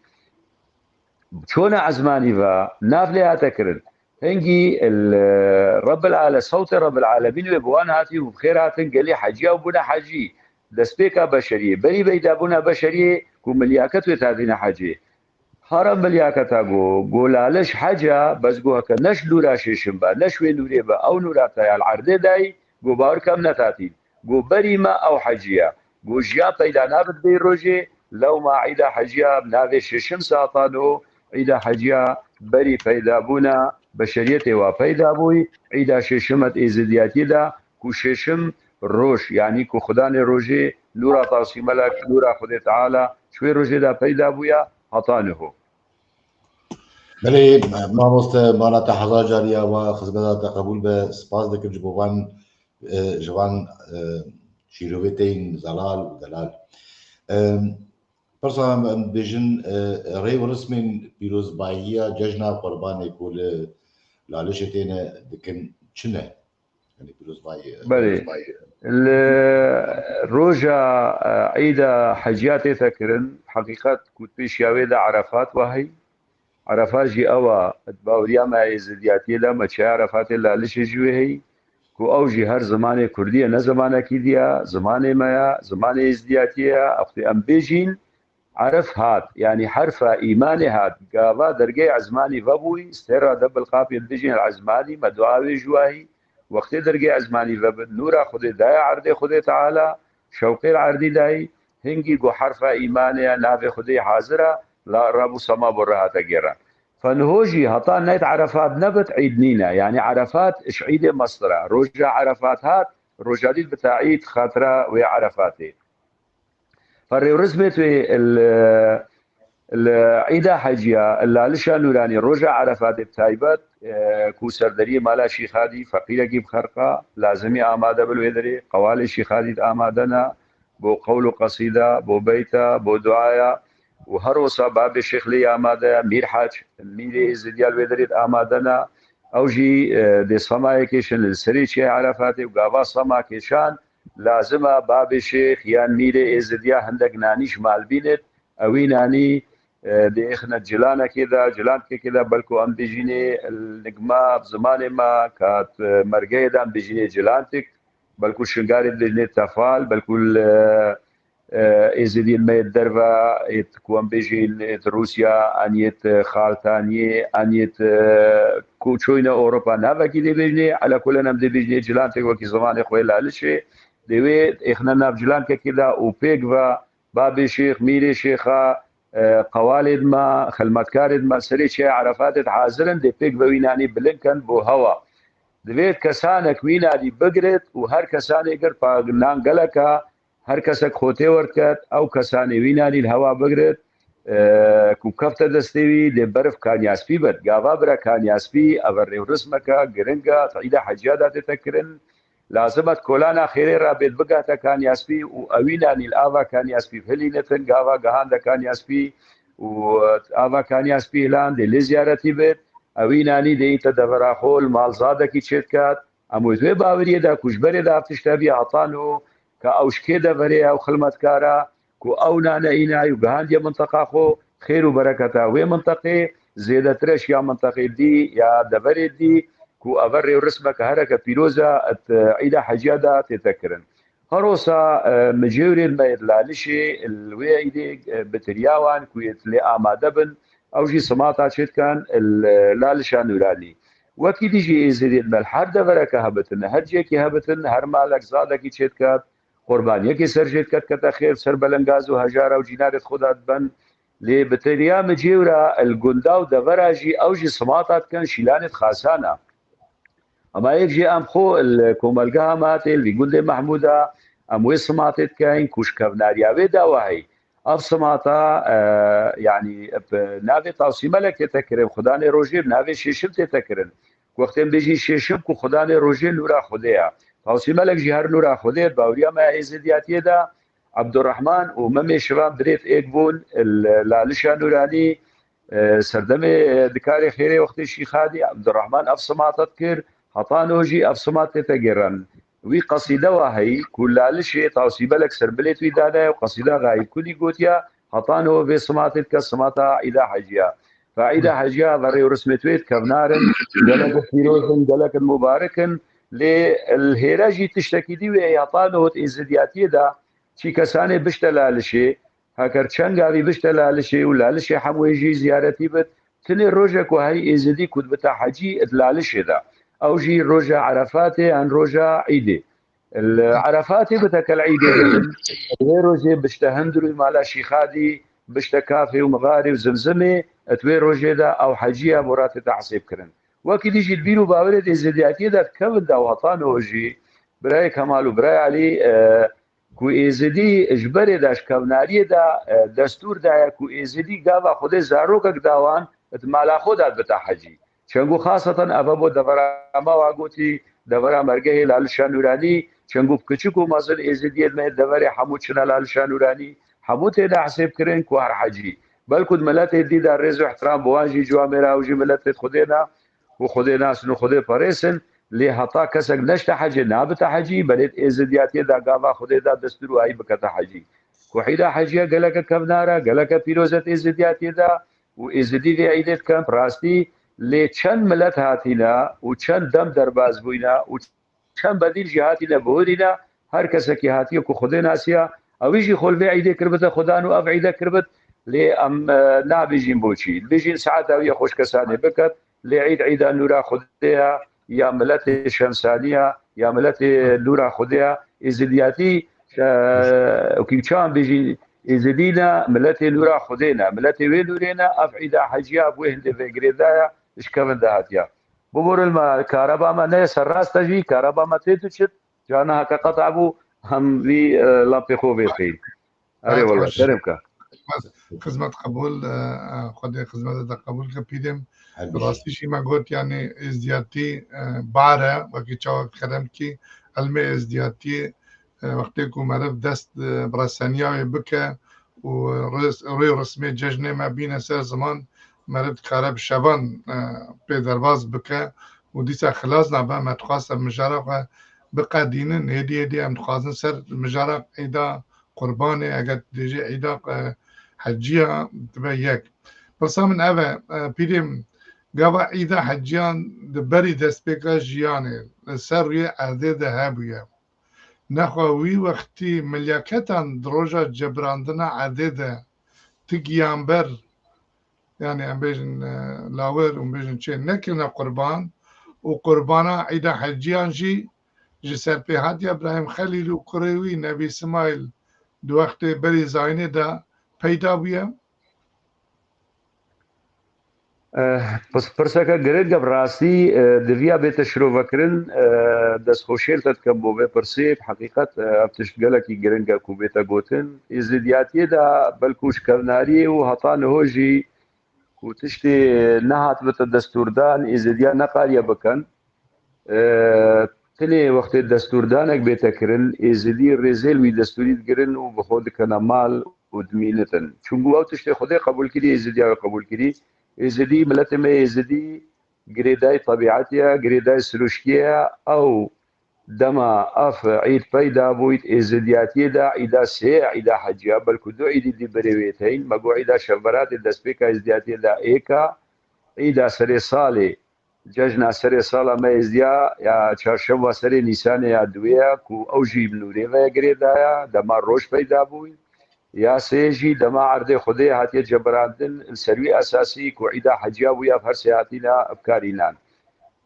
çûne ezmanî ve, nav lê hate kirin. Hingî li Rebbil Ale-, sewtê Rebbil Alemîn wê bi wan hatî û bi xêr hatin gelî heciya û bûne hecî. Destpêka beşeriyê, berî peydabûna beşeriyê ku milyaket wê tatîne hecê. Hara milyaketa go, go laliş heca, bes go heke ne ji nûra şêşim be, ne ji wê nûrê be, ew nûra te ya li erdê dayî, go bawer ke em netatîn. Go berî me ew heciya. Go jiyan peyda nabit vê rojê, lewma îda heciya bi navê şêşim satan û îda heciya berî peydabûna beşeriyetê wa peyda bûyî, îda şêşim et êzidiyatiyê de ku şêşim roj, yanî ku xudanê rojê nûra Tasî Melek, nûra Xwedê Teala, ji wê rojê de peyda bûye heta niho. Belê, mamoste, mala te hezar cariya we, xizmeta te qebûl be. Spas dikim ji bo van, e, ji van, e, şîrovê te yên zelal û delal. E, pirsa em, em dibêjin, e, rê û rismên pîrozbahiya cejna Qurbanê ku li Lalişê têne dikin çi ne? Yanî pîrozbayî, Belê. Pîrozbayî. Li roja, e, Îda Heciya tête kirin, heqîqet ku di pêşiya wê de Erefat we heyî. Erefat jî ew e, di baweriya me ya Êzidiyatiyê de me çaya Erefatê Lalişê jî wê heyî, ku ew jî her zimanê Kurdî ye, ne zimanekî dî ye, zimanê me ye, zimanê Êzidiyatiyê ye, wextê em bêjîn, Eref hat, yanî herfa îmanê hat, gava dergehê ezmanî vebûyî, stêra de bilqapê dibêjin el ezmanî, me dua wê ji wayî, wextê dergehê ezmanî vebin, nûra Xwedê daye erdê Xwedê Teala, şewqê li erdî dayî, hingî ku herfa îmanê ya navê Xwedê hazir e, la rabû sema bo re hate gêran. Fe niho jî heta neyt Erefat nebit, îd nîne. Yanî Erefat ji îdê mestir e. Roja Erefat hat, roja dî dibite îd xatira wê Erefatê. Ferê û rizmê tu yê li, li Îda Heciya, li Lalişa Nûranî, roja Erefatê bi taybet, e, ku serderiyê mala Şîxadî, feqîrekî bi xerqa, lazimî amade bil wê derê, qewalê Şîxadî di amade ne, bo qewl û qesîda, bo beyta, bo duaya û her wisa babê Şêx lê amade ye, Mîr Hac, mîrê Êzidiya li wê derê di amade ne. Ew jî, e, dê sema yê kêşin li serê çiyê Erefatê û gava sema kêşan, lazim e babê Şêx yan mîrê Êzidiya hindek nanî ji mal bînit, ewî nanî, e, dê êxine cilanekê de, cilankekê de, belku em bêjînê li nigma, bi zimanê me, ka, e, mergeyê de em bêjînê cilantik, belku Şingalê dibêjinê tefal, belku li, e, Êzidiyên me yê derve, yê ku em bêjin, yê Rûsya, an yê Xaltaniyê, an yê, e, ku çûyne Ewropa, navekî dê bêjinê, ela kulen em dê bêjinê cilankek wekî zimanê xwe yê Lalişê, dê wê êxine nav cilankekê de û pêk ve babê şêx, mîrê şêxa, e, qewalê dima, xilmetkarê dima serê çiyê Erefatê de hazir in, dê pêk ve wî nanî bilind ken bo hewa. Divêt kesanek wî nanî bigirit û her kesanê gir pa nan geleka, her kesek xotê werket, ew kesanê wî nanî li hewa bigirit, e, ku kefte destê wî dê berif Kanyaspî bet. Gava bira Kanyaspî, ev rêwrismeke giring e, di îda heciya de tête kirin. Lazim e di kolana xêrê re bêt bigate Kanyaspî û ewî nanî li ava Kanyaspî hilînitin, gava gehande Kanyaspî û, e, ava Kanyaspî hilan dê lê ziyaretî bit. Ewî nanî dê îte devera xwe li malzadekî çêdiket. Em wê di wê baweriyê de ku ji berê de ev tişt hebiye hetan û ke ew ji kê deverê ye, ew xilmetkar e, ku ew nane îna û gihandiye minteqa xwe, xêr û bereketa wê minteqê zêdetir e ji ya minteqê dî ya deverê dî, ku ev rêwrismeke hereke pîroz e, di îda heciya de tête kirin. Her wisa, e, micêwrên me yê Lalişê li wê îdê, e, bi tiriya wan ku yê lê amade bin, ew jî simata çêdikan li Lalişa Nûranî. Wekî dî jî Êzidiyên me li her devereke hebitin, her cihekî hebitin, her malek zadekî çêdiket, qurbaniyekî ser jê diket kete xêr, ser belengaz û hejara û cînarê xwe de dibin. Lê bi têriya micêwra li gunda û devera jî ew jî simata dikin şîlanê dixasana. Ema yek jî em xwe li komelgeha me hatê, li vî gundê Mehmûda, em wê simatê dikeyn ku ji kevnariya wê de wahî. Ev simata, e, yanî bi navê Tawsîmelek tête kirin, Xudanê Rojê bi navê Şêşim tête kirin. Wextên bêjî Şêşim ku Xudanê Rojê nûra Xwedê ye. Tawsîmelek jî her nûra Xwedê ye, di baweriya me ya Êzidiyatiyê de. Ebdurrehman û Memê Şivan dirêt êk bûn, li Lalişa Nûranî, e, serdemê, e, dikarê xêrê wextê Şîxadî, Ebdurrehman ev simata dikir, heta niho jî ev simat tête gêran. Wî qesîde wa heyî ku Lalişê Tawsîmelek serbilêt wî dane û qesîda Xayîb Kulî gotiya, heta niho vê simatê dike simata Îda Heciya. Fa Îda Heciya ve rê û rismêt wê kevnar in, gelek pîroz in, gelek mubarek in. Lê li hêre jî tiştekî dî wê heta niho di êzidiyatiyê de çî kesanê bişte Lalişê, heker çend gavî bişte Lalişê û Lalişê hemûyê jî ziyaretî bit, tinê rojek wahî êzidî ku dibite hecî di Lalişê de. Ew jî roja Erefatê yan roja Îdê. Li Erefatê bite kel Îdê dikin. Wê rojê bişte Hindir û mala Şîxadî, bişte Kafê û Mixarê û Zimzimê, et wê rojê de ew heciya bo ratê te hesêb kirin. Wekî dî jî di bîr û bawerê êzidiyatiyê de dikevin de û heta niho jî birayê Kemal û birayê Elî, e, ku êzidî ji berê de ji kevnariyê de, e, destûr daye ku êzidî gava Xwedê zarokek da wan di mala xwe de dibite hecî. Çengo xaseten ev bo devera me wa gotî, devera mergehê Lalişa Nûranî, çengo kiçik û mezin êzidiyê me deverê hemû çine Lalişa Nûranî, hemû têne hesêb kirin ku her hecî. Belku di miletê dî de rêz û ihtiram bi wan jî ciwamê re ew jî miletê Xwedê ne û Xwedê nasin û Xwedê parêsin, lê heta kesek neşte hecê nabite hecî, belê êzidiyatiyê de gava Xwedê de destûr wahî bikete hecî. Ku Îda Heciya geleke kevnar e, geleke pîroz e êzidiyatiyê de û êzidî vê îdê dikin, bi rastî lê çend milet hatîne û çend dem derbas bûyne û çend bedîl jî hatîne bihurîne, her kesekî hatiye ku Xwedê nasiya, ewî jî xwe li vê îdê kiribite Xudan û ev îde kiribit, lê em, e, nabêjîn boçî. Dibêjîn saeta wî ye xweş kesanê biket, lê îd îda nûra Xwedê ye, ya miletê şemsaniya, ya miletê nûra Xwedê ye. Êzidiyatî, e, wekî çawan bêjî, Êzidî ne, miletê nûra Xwedê ne, miletê wê nûrê ne, ev îda heciya bi wê hindê vê girêdaya, ji kevin de hatiya. Bibûrin me, kareba me ne serrast e jî, kareba me tê diçit, carna heke qeta bû, hem vî, e, lapê xwe vê xîn. Erê wele, baş. Kerem ke. Xizmet qebûl, e, e, Xwedê xizmete te qebûl ke pîrê. Her bişî. Rastî jî me got, yanî êzdiyatî, e, bar e, wekî çawa kerem kî, ilmê êzdiyatî, e, wextê ku meriv dest, e, bi reseniya wê bike û ris-, rê û rismê cejnê me bîne ser ziman, meriv dikare bi şevan, e, pê derbas bike û dîsa xilas nabe. Me dixwast em mijara xwe biqedînin, hêdî hêdî em dixwazin ser mijara Îda Qurbanê, eger dibêje Îda, e, Heciya, dibe yek. Pirsa min ev e, e, pîrê min, gava Îda Heciyan di berî destpêka jiyanê li ser rûyê erdê de hebûye. Nexwe wî wextî milyaketan di roja cebirandina erdê de ti giyanber, yani em bêjin, e, lawir û bêjin çê nekirine qurban û qurbana Îda Heciyan jî ji serpêhatiya Birahîm Xelîl û kurê wî Nebî Simayl di wextê berî zayînê de peyda bûye? Eh, pirs-, pirseke giring e, bi rastî, eh, diviya bête şirovekirin, eh, destxweşiyê te dikim bo vê pirsê. Bi heqîqet, eh, ev tişt gelekî giring e ku bête gotin. Êzidiyatiyê de belkû ji kevnariyê û heta niho jî ku tiştê nehatibite destûrdan, Êzidiya neqariye bikin. E, tenê wextê destûrdanek bête kirin, Êzidî rêzê li wî destûrî digirin û bi xwe dikene mal û dimînitin. Çunku ew tiştê Xwedê qebûl kirî, Êzidiya wê qebûl kirî. Êzidî, miletê me Êzidî girêdayî tebîetê ye, girêdayî sirûşkiyê ye. Ew dema ev îd peyda bûyît Êzidiyatiyê de, îda sê, îda Heciya, belkû du îdî dî berê wê teyîn. Me got îda Şevberatê destpêka Êzidiyatiyê de êka, îda serê salê, cejna serê sala me Êzidiya ya çarşemva serê Nîsanê ya duwê ye ku ew jî bi nûrê ve girêdaya, dema roj peyda bûyî. Ya sê jî dema erdê Xwedê hatiye cebirandin, li ser wî esasî ku îda Heciya bûya, ev her sê hatîna bikarînan.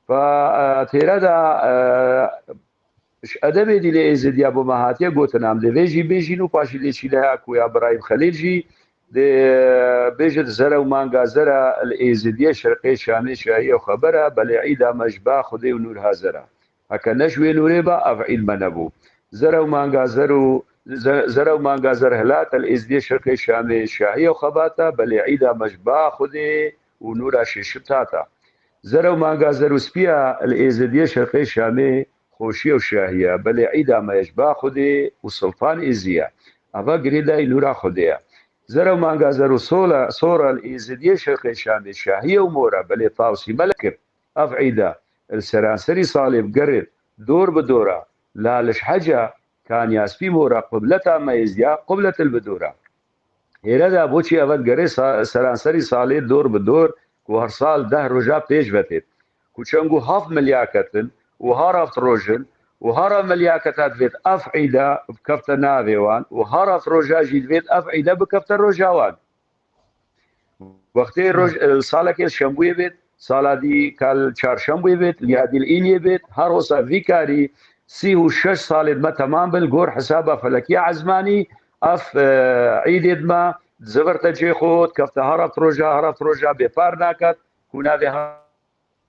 Fa, e, têre de, e, ji edebê dî lê Êzidiya bo me hatiye gotin, em dê vê jî bêjîn û paşî lê çîleya ku ya Birahîm Xelîl jî dê, e, bêjit zere û manga zere li Êzidiyê şerqê Şamê şahiye û xebera, belê îda me ji ba Xwedê û nûr hazera. Heke ne ji wê nûrê ba, ev îd me nebû. Zere û manga zer û ze-, zere û manga zer hilate li Êzidiyê şerqê Şamê şahiye û xebata, belê îda me ji ba Xwedê û nûra şêşim tata. Zere û manga zer û spiya li Êzidiyê şerqê Şamê xweşiye û şahiye, belê îda me ji ba Xwedê û Siltan Êziye. Eva girêdayî nûra Xwedê ye. Zere û manga zer û sola, sora li Êzidiyê şerqê Şamê şahiye û mora, belê Tawsî Melek kir. Ev îda li seranserî salê bi gerê dor bi dora, la li ji heca Kanya Spî mora qibleta me Êzidiya, qibletil bi dora. Hêre de boçî eve digerê sa-, seranserî salê dor bi dor ku her sal deh roja pêş ve têt. Ku çengu heft milyaket in û haraft roj in û hara milyaketa divêt ev îda bikefte navê wan û haraft roja jî divêt ev îda bikefte roja wan. Wextê roj, e, salekê li şembûyê bêt, sala dî ka li çarşembûyê bêt, ya dî li îniyê bêt, her wisa vî karî sî û şeş salê dime temam bin, li gor hesaba felekiya ezmanî, ev, e, îdê dime dizivirte cê xwe, dikefte haraft roja, haraft roja bêpar naket, ku navê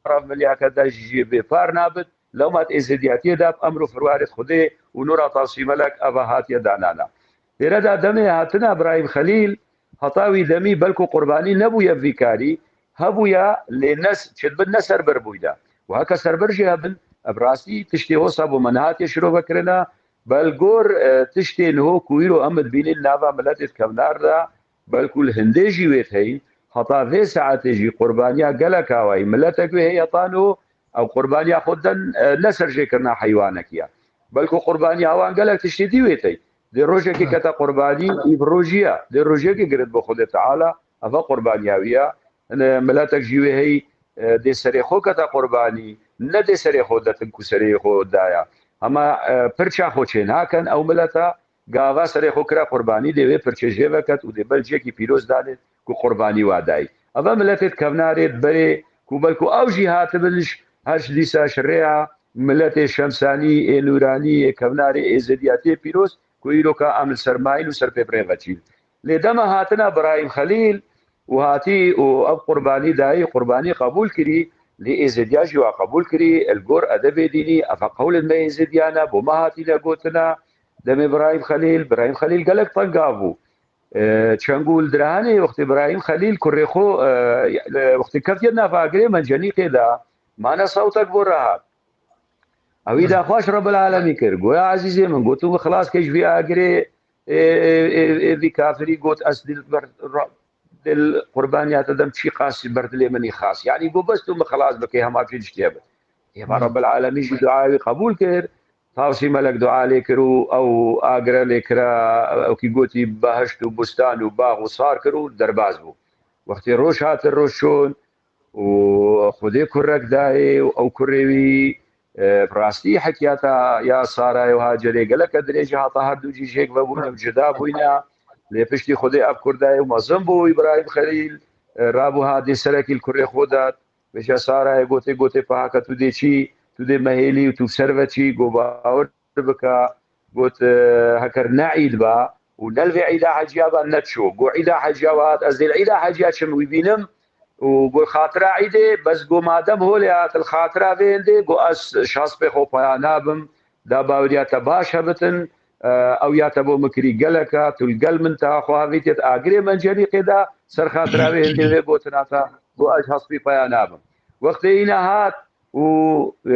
haraft milyaketa jî bêpar nabit. Lewma di êzidiyatiyê de bi emr û firwarê Xwedê û nûra Tasî Melek eva hatiye danana. Têre de demê hatina Birahîm Xelîl, heta wî demî belku qurbanî nebûye vî karî, hebûye lê ne s-, çi dibin ne serber bûyde. Û heke serber jî hebin, ev rastî tiştê wisa bo me nehatiye şirove kirine, bel gor, e, tiştê niho ku îro em dibînin nava miletê di kevnar de, belku li hindê jî wê heyî, heta vê saetê jî qurbaniya gelek awayî miletek wê heye heta niho, ew qurbaniya xwe den, e, ne serjêkirina heywanekî ye. Belku qurbaniya wan gelek tiştê dî wê tey. Dê rojekê kete qurbanî, îv rojî ye. Dê rojekê girit bo Xwedê Teala, eva qurbaniya wî ye. Hine miletek jî wê heyî, e, dê serê xwe kete qurbanî, ne dê serê xwe detin ku serê xwe daya. Hema, e, pirça xwe çê nakin ew mileta, gava serê xwe kire qurbanî, dê wê pirçê jê veket û dê ber ciyekî pîroz danê ku qurbanî wa dayî. Eva miletê di kevnarê di berê ku belku ew jî hatibin ji her ji dîsa ji rêya miletê Şemsanî, ê Nûranî, ê kevnarê êzidiyatiyê pîroz ku îroka em li ser mayîn û ser pê bi rê ve çîn. Lê dema hatina Birahîm Xelîl û hatî û ev qurbanî dayî, qurbanî qebûl kirî, lê êzidiya jî wa qebûl kirî, li gor edebê dînî, ev qewlên me êzidiyan e, bo me hatîne gotina, demê Birahîm Xelîl, Birahîm Xelîl gelek tengav bû. E, çengû li Dirahanê wextê Birahîm Xelîl kurê xwe, e, wextê ketiye nav agirê Mencenîqê de, mane sewtek bo re hat. Ewî daxwaş Rebbil Alemî kir. Goya ezîzê min, got, tu min xilas ke ji vî agirê, ê, ê, ê, ê, vî kafirî, got, ez dil ber, ra-, dil qurbaniya te dem çî qas ber dilê min î xas. Yanî got, bes tu min xilas bike, hema vê tiştê bit. Êva Rebbil Alemî jî duaya wî qebûl kir. Tawsî Melek dua lê kir û ew agire lê kira, ew kî gotî behişt û bustan û bax û sar kir û derbas bû. Wextê roj hat, roj çûn, û Xwedê kurek dayê û ew kurê wî E, bi rastî hekiyata ya Sarayê û Hacerê geleke dirêj e, hata her du jî jêk vebûne û cida bûyne. Lê piştî Xwedê ev kurdayê û mezin bû, Îbrahîm Xelîl, e, rabû hadê serekî li kurê xwe dat. Vêca Sarayê gotê, gotê, pahaka tu dê çî, tu dê mehêlî û tu ser ve çî, go bawer bike, got, e, heker ne îd ba û ne li vê îda heciya ba, neçû. Go îda heciya we hat, ez dê li îda heciya çim wî bînim û go xatira îdê, bes go madem holê hat, li xatira vê hindê, go ez şaspê xwe paya nabim, da baweriya te baş hebitin, e, ew ya te bo min kirî gelek e, tu li gel min te xwe havîtiyet agirê mencerîqê de, ser xatira vê hindê vê gotina te, go ez hespî paya nabim. Wextê îna hat û,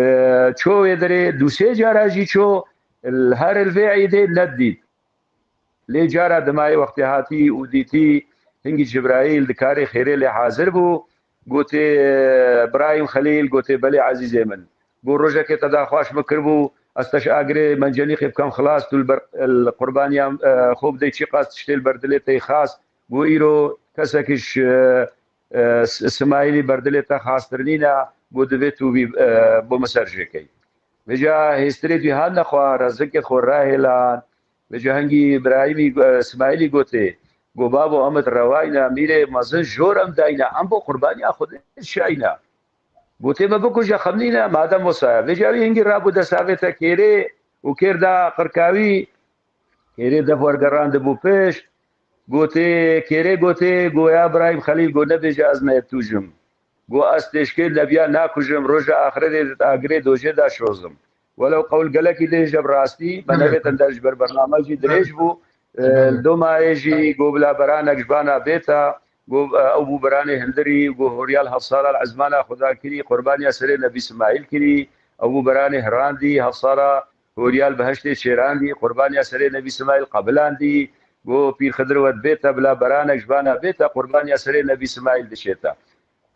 e, ço wê derê, du sê cara jî ço, l-, her li vê îdê nedît. Lê cara dimayê wextê hatî û dîtî hingî Cibraîl di karê xêrê lê hazir bû, gotê, Birayîm Xelîl, gotê, belê ezîzê min. Got, rojekê te daxwaş min kiribû, ez te ji agirê mencenîqê bikem xilas, tu li ber, li qurbaniya, e, xwe bidey çiqas tiştê li ber dilê te yê xas. Got, îro kesekî ji, e, S-, Simayîlî ber dilê te xastir nîne, got, divê tu vî, e, bo min ser jêkey. Vêca hêstirê dî hatine xwe, rezinkê xwe rahêlan. Vêca hingî Birayîmî, e, Simayîlî gotê, go, babo, em it rewayne, mîrê mezin jor em dayne, em bo qurbaniya Xwedê şayne. Gotê, me bikuje, xem nîne, madem wisa ye. Vêca wî hingî rabû desta vê te kêrê û kêr da qirka wî, kêrê def wergerandibû pêş. Gotê, kêrê gotê, go, ya Birayîm Xelîl, go, nebêje ez me yê tu jim. Go, ez têşkê nebiya nakujim, roja axirê dê di agirê dojê de şozim. Welew qewl gelekî dirêj e, bi rastî me nevêtin der, ji ber bername jî dirêj bû. E, li domayê jî go bila beranek ji bana bêta, go, e, ew bû beranê hindirî, go horiyal heft sala li ezmana Xuda kirî, qurbaniya serê Nebî Simayîl kirî, ew bû beranê hirandî, heft sala horiyal behiştê çêrandî, qurbaniya serê Nebî Simayîl qebilandî, go Pîr Xidir wet bêta, bila beranek ji bana bêta, qurbaniya serê Nebî Simayîl dişêta.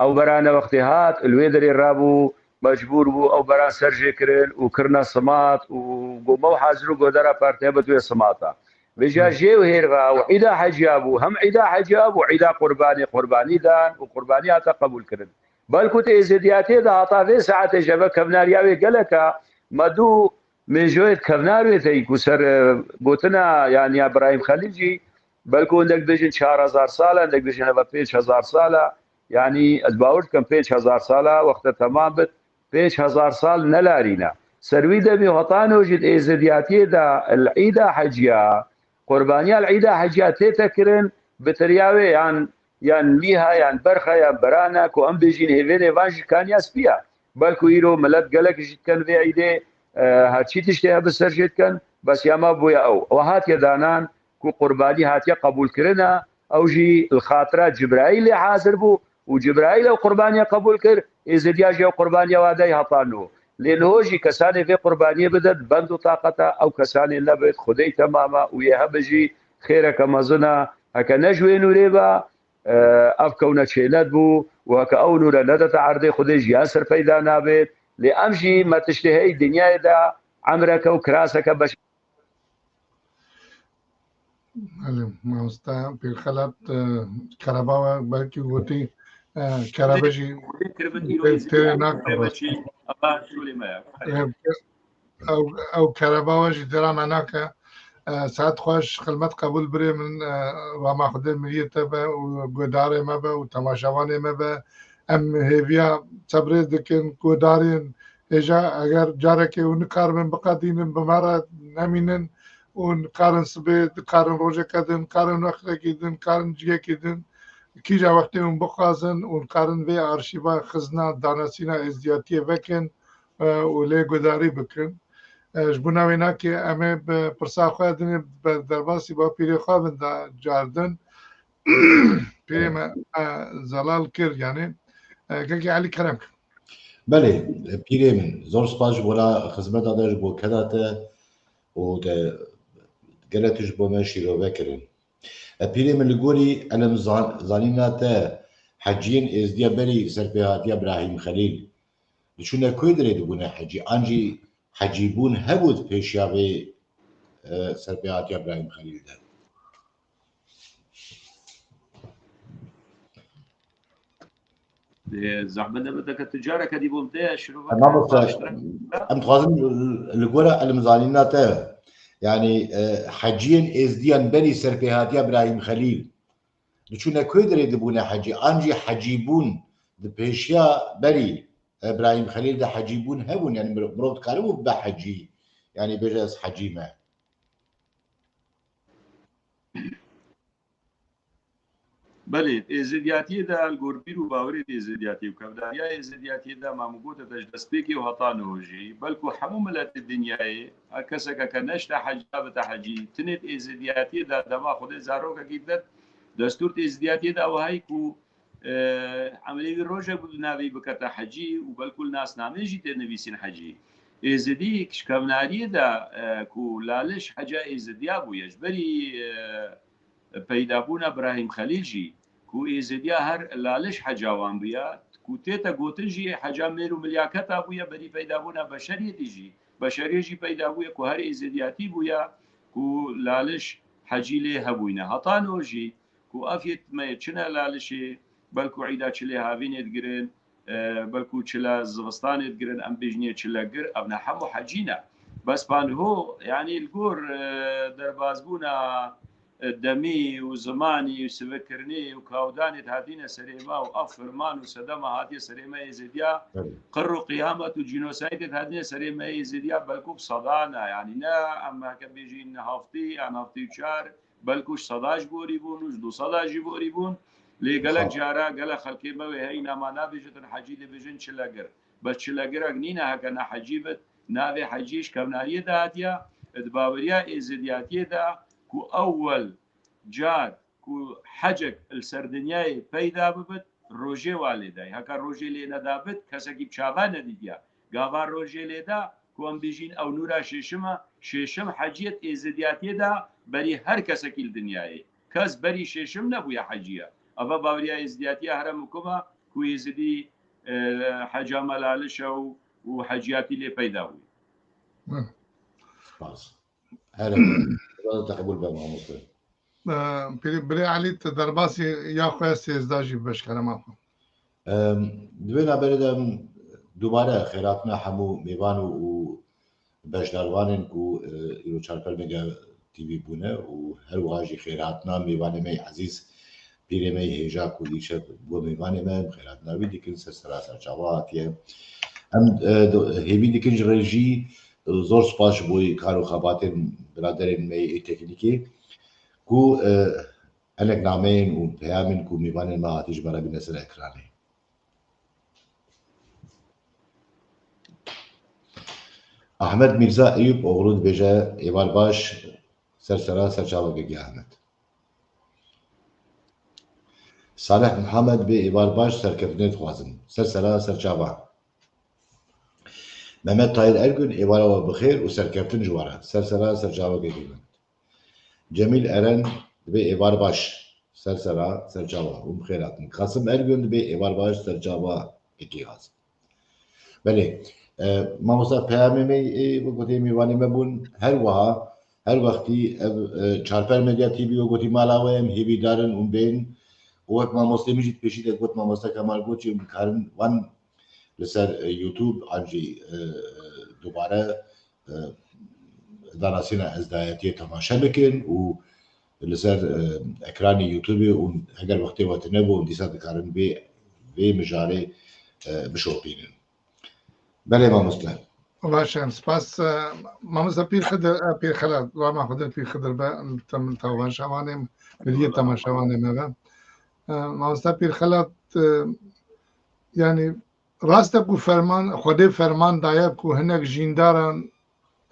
Ew berane wextê hat, li wê derê rabû, mecbûr bû ew beran ser jê kirin û kirine simat û go me û hazir û godara partiya bi tu yê simata. Vêca jê û hêr ve ew îda heciya bû, hem îda heciya bû, îda qurbanê, qurbanî dan û qurbanî hate qebûl kirin. Belkû di êzidiyatiyê de hata vê saetê jî eve kevnariya wê gelek e, me dû mêjoyê kevnar wê tey ku ser, e, gotina, yanî ya Birahîm Xelîl jî, belkû hindek bêjin çar hezar sal e, hindek bêjin eve pênc hezar sal e. Yanî ez bawer dikim pênc hezar sal e, wexte temam bit, pênc hezar sal nelarîne. Ser wî demî heta no jî di êzidiyatiyê de li îda heciya, qurbaniya li îda heciya tête kirin, bi teriya wê yan, yan mîha, yan berxa, yan berana, ku em bêjîn hêvênê van jî kaniya spî ye. Belkû îro milet gelek jî dikin vê îdê, e, her çî tiştê hebe ser jê dikin, bes ya me bûye ew. Ew hatiye danan ku qurbanî hatiye qebûlkirine, ew jî li xatira Cibraîlê hazir bû û Cibraîl ew qurbaniye qebûl kir, êzidiya jî ew qurbaniye wa dey heta no. Lê niho jî kesanê vê qurbaniyê bidin, bend û taqet e, ew kesanê nebit, Xwedê yê temam e û yê hebe jî xêreke mezin e. Heke ne ji wê nûrê be, e, ev kewne çêned bû û heke ew nûre nedete erdê Xwedê jiyan ser peyda nabêt. Lê em jî me tiştê hey dinyayê de emreke û kiraseke beş. Belê, mamosta Pîrxelat, e, Kerebawa belkî gotî, e, Kerebe jî tê, tê nake. Ew, ew kereba we jî têra me nake. E, saet xweş, xilmet qebûl birê min, e, rama Xwedê miriyê te be û guhdarê me be û temaşevanê me be. Em hêviya sebrê dikin, guhdarên hêja, eger carekê hûn nikaribin biqedînin, bi me re nemînin û nikarin sibê, nikarin rojeke din, nikarin wextekî din, nikarin cihekî din, kîja wextê hûn bixwazin û nikarin vê arşîva xizna danasîna êzdiyatiyê vekin, e, û lê guhdarî bikin. E, ji bona wê nakê em ê bi pirsa xwe dinê bi derbasî ba pîrê xwe bin da cardin. Pîrê me, e, zelal kir, yanî, e, kekê Elî kerem kir. Belê, pîrê min, zor spas ji bona xizmeta te, ji bo keda te û te gelek tişt bo me şîrove kirin. E, pîrê min, li gorî elm zan-, zanîna te, heciyên êzdiya berî serpêhatiya Birahîm Xelîl diçûne ku derê dibûne hecî? An jî hecîbûn hebû di pêşiya vê, e, serpêhatiya Birahîm Xelîl de? Ê, zehmet nebiteke tu careke dî bo min te şirove Mamoste, em dixwazin li gora ilimzanîna te, yanî, e, heciyên êzdiyan berî serpêhatiya Birahîm Xelîl diçûne ku derê dibûne hecî, an jî hecîbûn di pêşiya berî Birahîm Xelîl de hecîbûn hebûn, yanî mirov, mirov dikaribû bibe hecî, yanî bêje ez hecî me. Belê, êzidiyatiyê de li gor bîr û bawerê êzidiyatiyê û kevdariya êzidiyatiyê de, ma min gote te ji destpêkê û heta niho jî, belku hemû miletê dinyayê, her keseke ke neşte hecî, nabite hecî, tinê di êzidiyatiyê de dema Xwedê zarokekî dided, destûr di êzidiyatiyê de ew heyî ku, e, emelê wî rojek bi navê wî bikete hecî û belku li nasnameyê jî tê nivîsîn hecî. Êzidî ji kevnariyê de, e, ku Laliş heca êzidiya bûye, ji berî, e, peydabûna Birahîm Xelîl jî, ku êzidiya her Laliş heca wan bûye, ku tête gotin jî heca mêr û milyaketa bûye, berî peydabûna beşeriyetî jî, beşeriyê jî peyda bûye, ku her êzidiyatî bûye, ku Laliş hecî lê hebûyne. Heta niho jî, ku efyê me çine Lalişê, belku îda çilê havînê digirin, e, belku çile zivistanê digirin, em bêjinê çile gir, ev ne hemû hecî ne. Bes panho, yanî li gor, e, derbazbûna, e, demî û zimanî û sivikkirinê û kawdanê dihatîne serê me û ev firman û sedema hatiye serê me êzêdiya, qir û qiyamet û cînosaydê dihatîne serê me êzêdiya, belku bi sedana, yanî ne em heke bêjîn heftî an heftî û çar, belku ji seda ji borî bûn û ji du seda jî borî bûn. Lê gelek cara, gelek xelkê me wê heyî nama nabêje, tin hecî dibêjin çilegir. Bes çilegirek nîne heke ne hecî bit, navê hecî ji kevnariyê de hatiye, di baweriya êzidiyatiyê de ku ewwel car ku hecek li ser dinyayê peyda bibit, rojê wa lê dayî. Heke rojê lê nedabit, kesekî bi çava nedîtiya. Gava rojê lê da, ku em bêjîn ew nûra şêşim e, şêşim heciyet êzidiyatiyê de berî her kesekî li dinyayê. Kes berî şêşim nebûye heciye. Eva baweriya êzidiyatiya here mukim e ku êzidî, e, heca me Laliş e û, û heciyatî lê peyda bûye. Spas. Here, te qebûl be mamoste. Ee, Birê, Birê Elî, tu derbasî ya xwe sêzdeh jî bibe ji kerema xwe. Em, di vê navberê de em dubare xêrhatina hemû mêvan û, û beşdarvanên ku, e, îro Çarper Medya T V bûne û her wiha jî xêrhatina mêvanê me yê ezîz, pîrê me yê hêja ku dîşev bû mêvanê me, em xêrhatina wî dikin, ser sera ser çava hatiye. Em, e, do-, hêvî dikin ji rejî, e, zor spas ji bo kar û xebatên biraderên me yê teknîkê ku, e, hinek nameyên û peyamên ku mêvanên me hatî ji me re bîne ser ekranê. Ahmet Mîrza Eyûp oxlu dibêje, êvar baş, ser sera ser çavekê giya Ahmet. Salih Mihemed bê êvar baş, serkeftinê dixwazim. Ser sera ser çava. Mehmet Tahir Ergün, êvara we bi xêr û serkeftin ji we re. Ser sera ser çavekê giya Mehmet. Cemîl Eren dibê êvar baş, ser sera, ser çava û bi xêr hatin. Kasim Ergün dibê êvar baş, ser çava êkî gaz. Belê, e, mamosta peyamê me, e, wek gotê mêvanê me bûn, her wiha, her wextî ev, e, Çarper Medya T V wek gotî mala we ye, em hêvîdar in û bên. Û wek mamostê min jî di pêşî de got, mamosta Kemal got jî, em dikarin wan li ser, e, YouTube an jî, e, dubare, e, danasîna Êzidiyatiyê temaşe bikin û li ser, e, ekranê YouTube û eger wextê we tune bû, dîsa dikarin vê, vê mijarê, e, bişopînin. Belê mamoste. Baş e, spas, e, mamoste Pîr Xidir, e, Pîr Xelat, lama Xidir, Pîr Xidir be, te min tawanşa wanê, miliyê temaşevanê me be. E, mamoste Pîr Xelat, e, yanî rast e ku ferman, Xwedê ferman daye ku hinek jîndaran,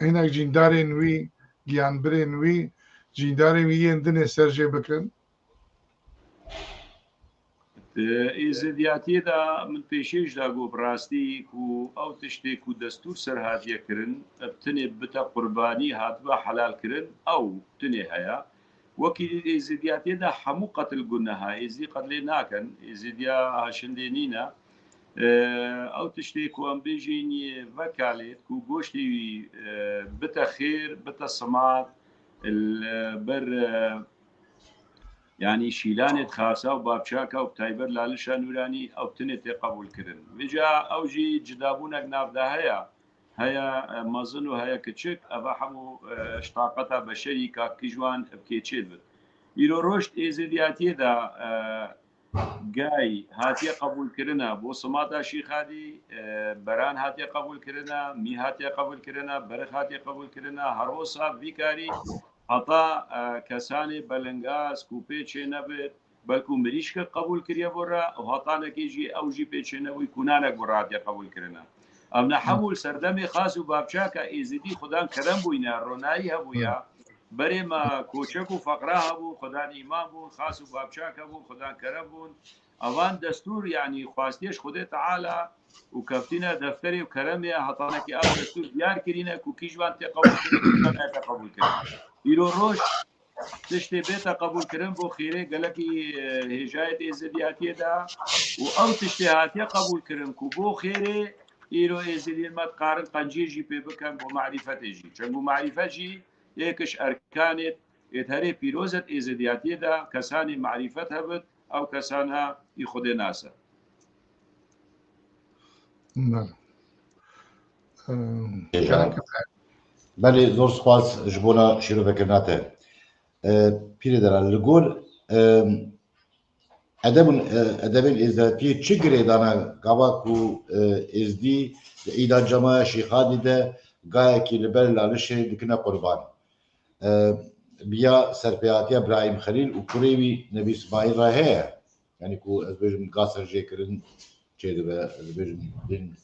hinek jîndarên wî, giyanbirên wî, jîndarên wî yên dinê ser jê bikin? Di êzidiyatiyê de min pêşê jî da got, bi rastî ku ew tiştê ku destûr ser hatiye kirin, bi tinê bite qurbanî hatibe helal kirin, ew tinê heye. Wekî êzidiyatiyê de hemû qetil guneha, êzidî qetlê nakin, êzidiya şindê nîne. E, ew tiştê ku em bêjîn vekalêt, ku goştê wî, e, bite xêr, bite simat, li ber, e, Yanî şîlanê xasa û bavçaka û bi taybet lalişa nûranî ew tinê tê qebûl kirin. Vêca ew jî cidabûnek nav de heye. Heye, e, mezin û heye kiçik. Eva hemû, e, ji taqeta beşerî ka kî ji wan bi kêçê dibit. Îro roj di êzidiyatiyê de, e, gay hatiye qebûlkirine bo simata şîxadî, e, beran hatiye qebûlkirine, mî hatiye qebûlkirine, berix hatiye qebûlkirine, her wisa vî karî heta, e, kesanê belingaz ku pê çê nebit, belkû mirîşkek qebûl kiriye bo re û hetanekê jî ew jî pê çê nebûyî kûnanek bo re hatiye qebûlkirine. Ev ne hemû li serdemê xas û bavçaka êzidî xudan kerem bûyne, ronayî hebûye. Berê me koçek û feqra hebûn, xudan îman bûn, xas û bavçak hebûn, xudan kerem bûn. Evan destûr, yanî xwestiye ji Xwedê Teala û keftîne defterê û keremê hetanekî ev destûr diyar kirîne ku kî ji van tê qebûl kirin, kî ji van nayê qebûl kirin. Îro roj tiştê bête qebûlkirin bo xêrê gelekî, e, hêjayê di êzidiyatiyê de û ew tiştê hatiye qebûlkirin ku bo xêrê îro êzidiyên me dikarin qenciyê jî pê bikin bo marîfetê jî. Çend ku marîfet jî yek ji erkanê êd herê pîroz e di êzidiyatiyê de, kesanê marîfet hebit, ew kesana î Xwedê nas e. Belê. Em, Hêja. Belê, zor spas ji bona şîrovekirina te. E, Pîrê Delal, li gor, e, edeb û, e, edebên êzdiyatiyê çi girêdana gava ku, e, êzdî di Îda Cemaya Şîxadî de gayekî li ber lalişê dikine qurban? E, biya serpêhatiya Birahîm Xelîl û kurê wî Nebî Smaîl re heye? Yanî ku ez bêjim ga serjêkirin çêdibe, ez bêjim din.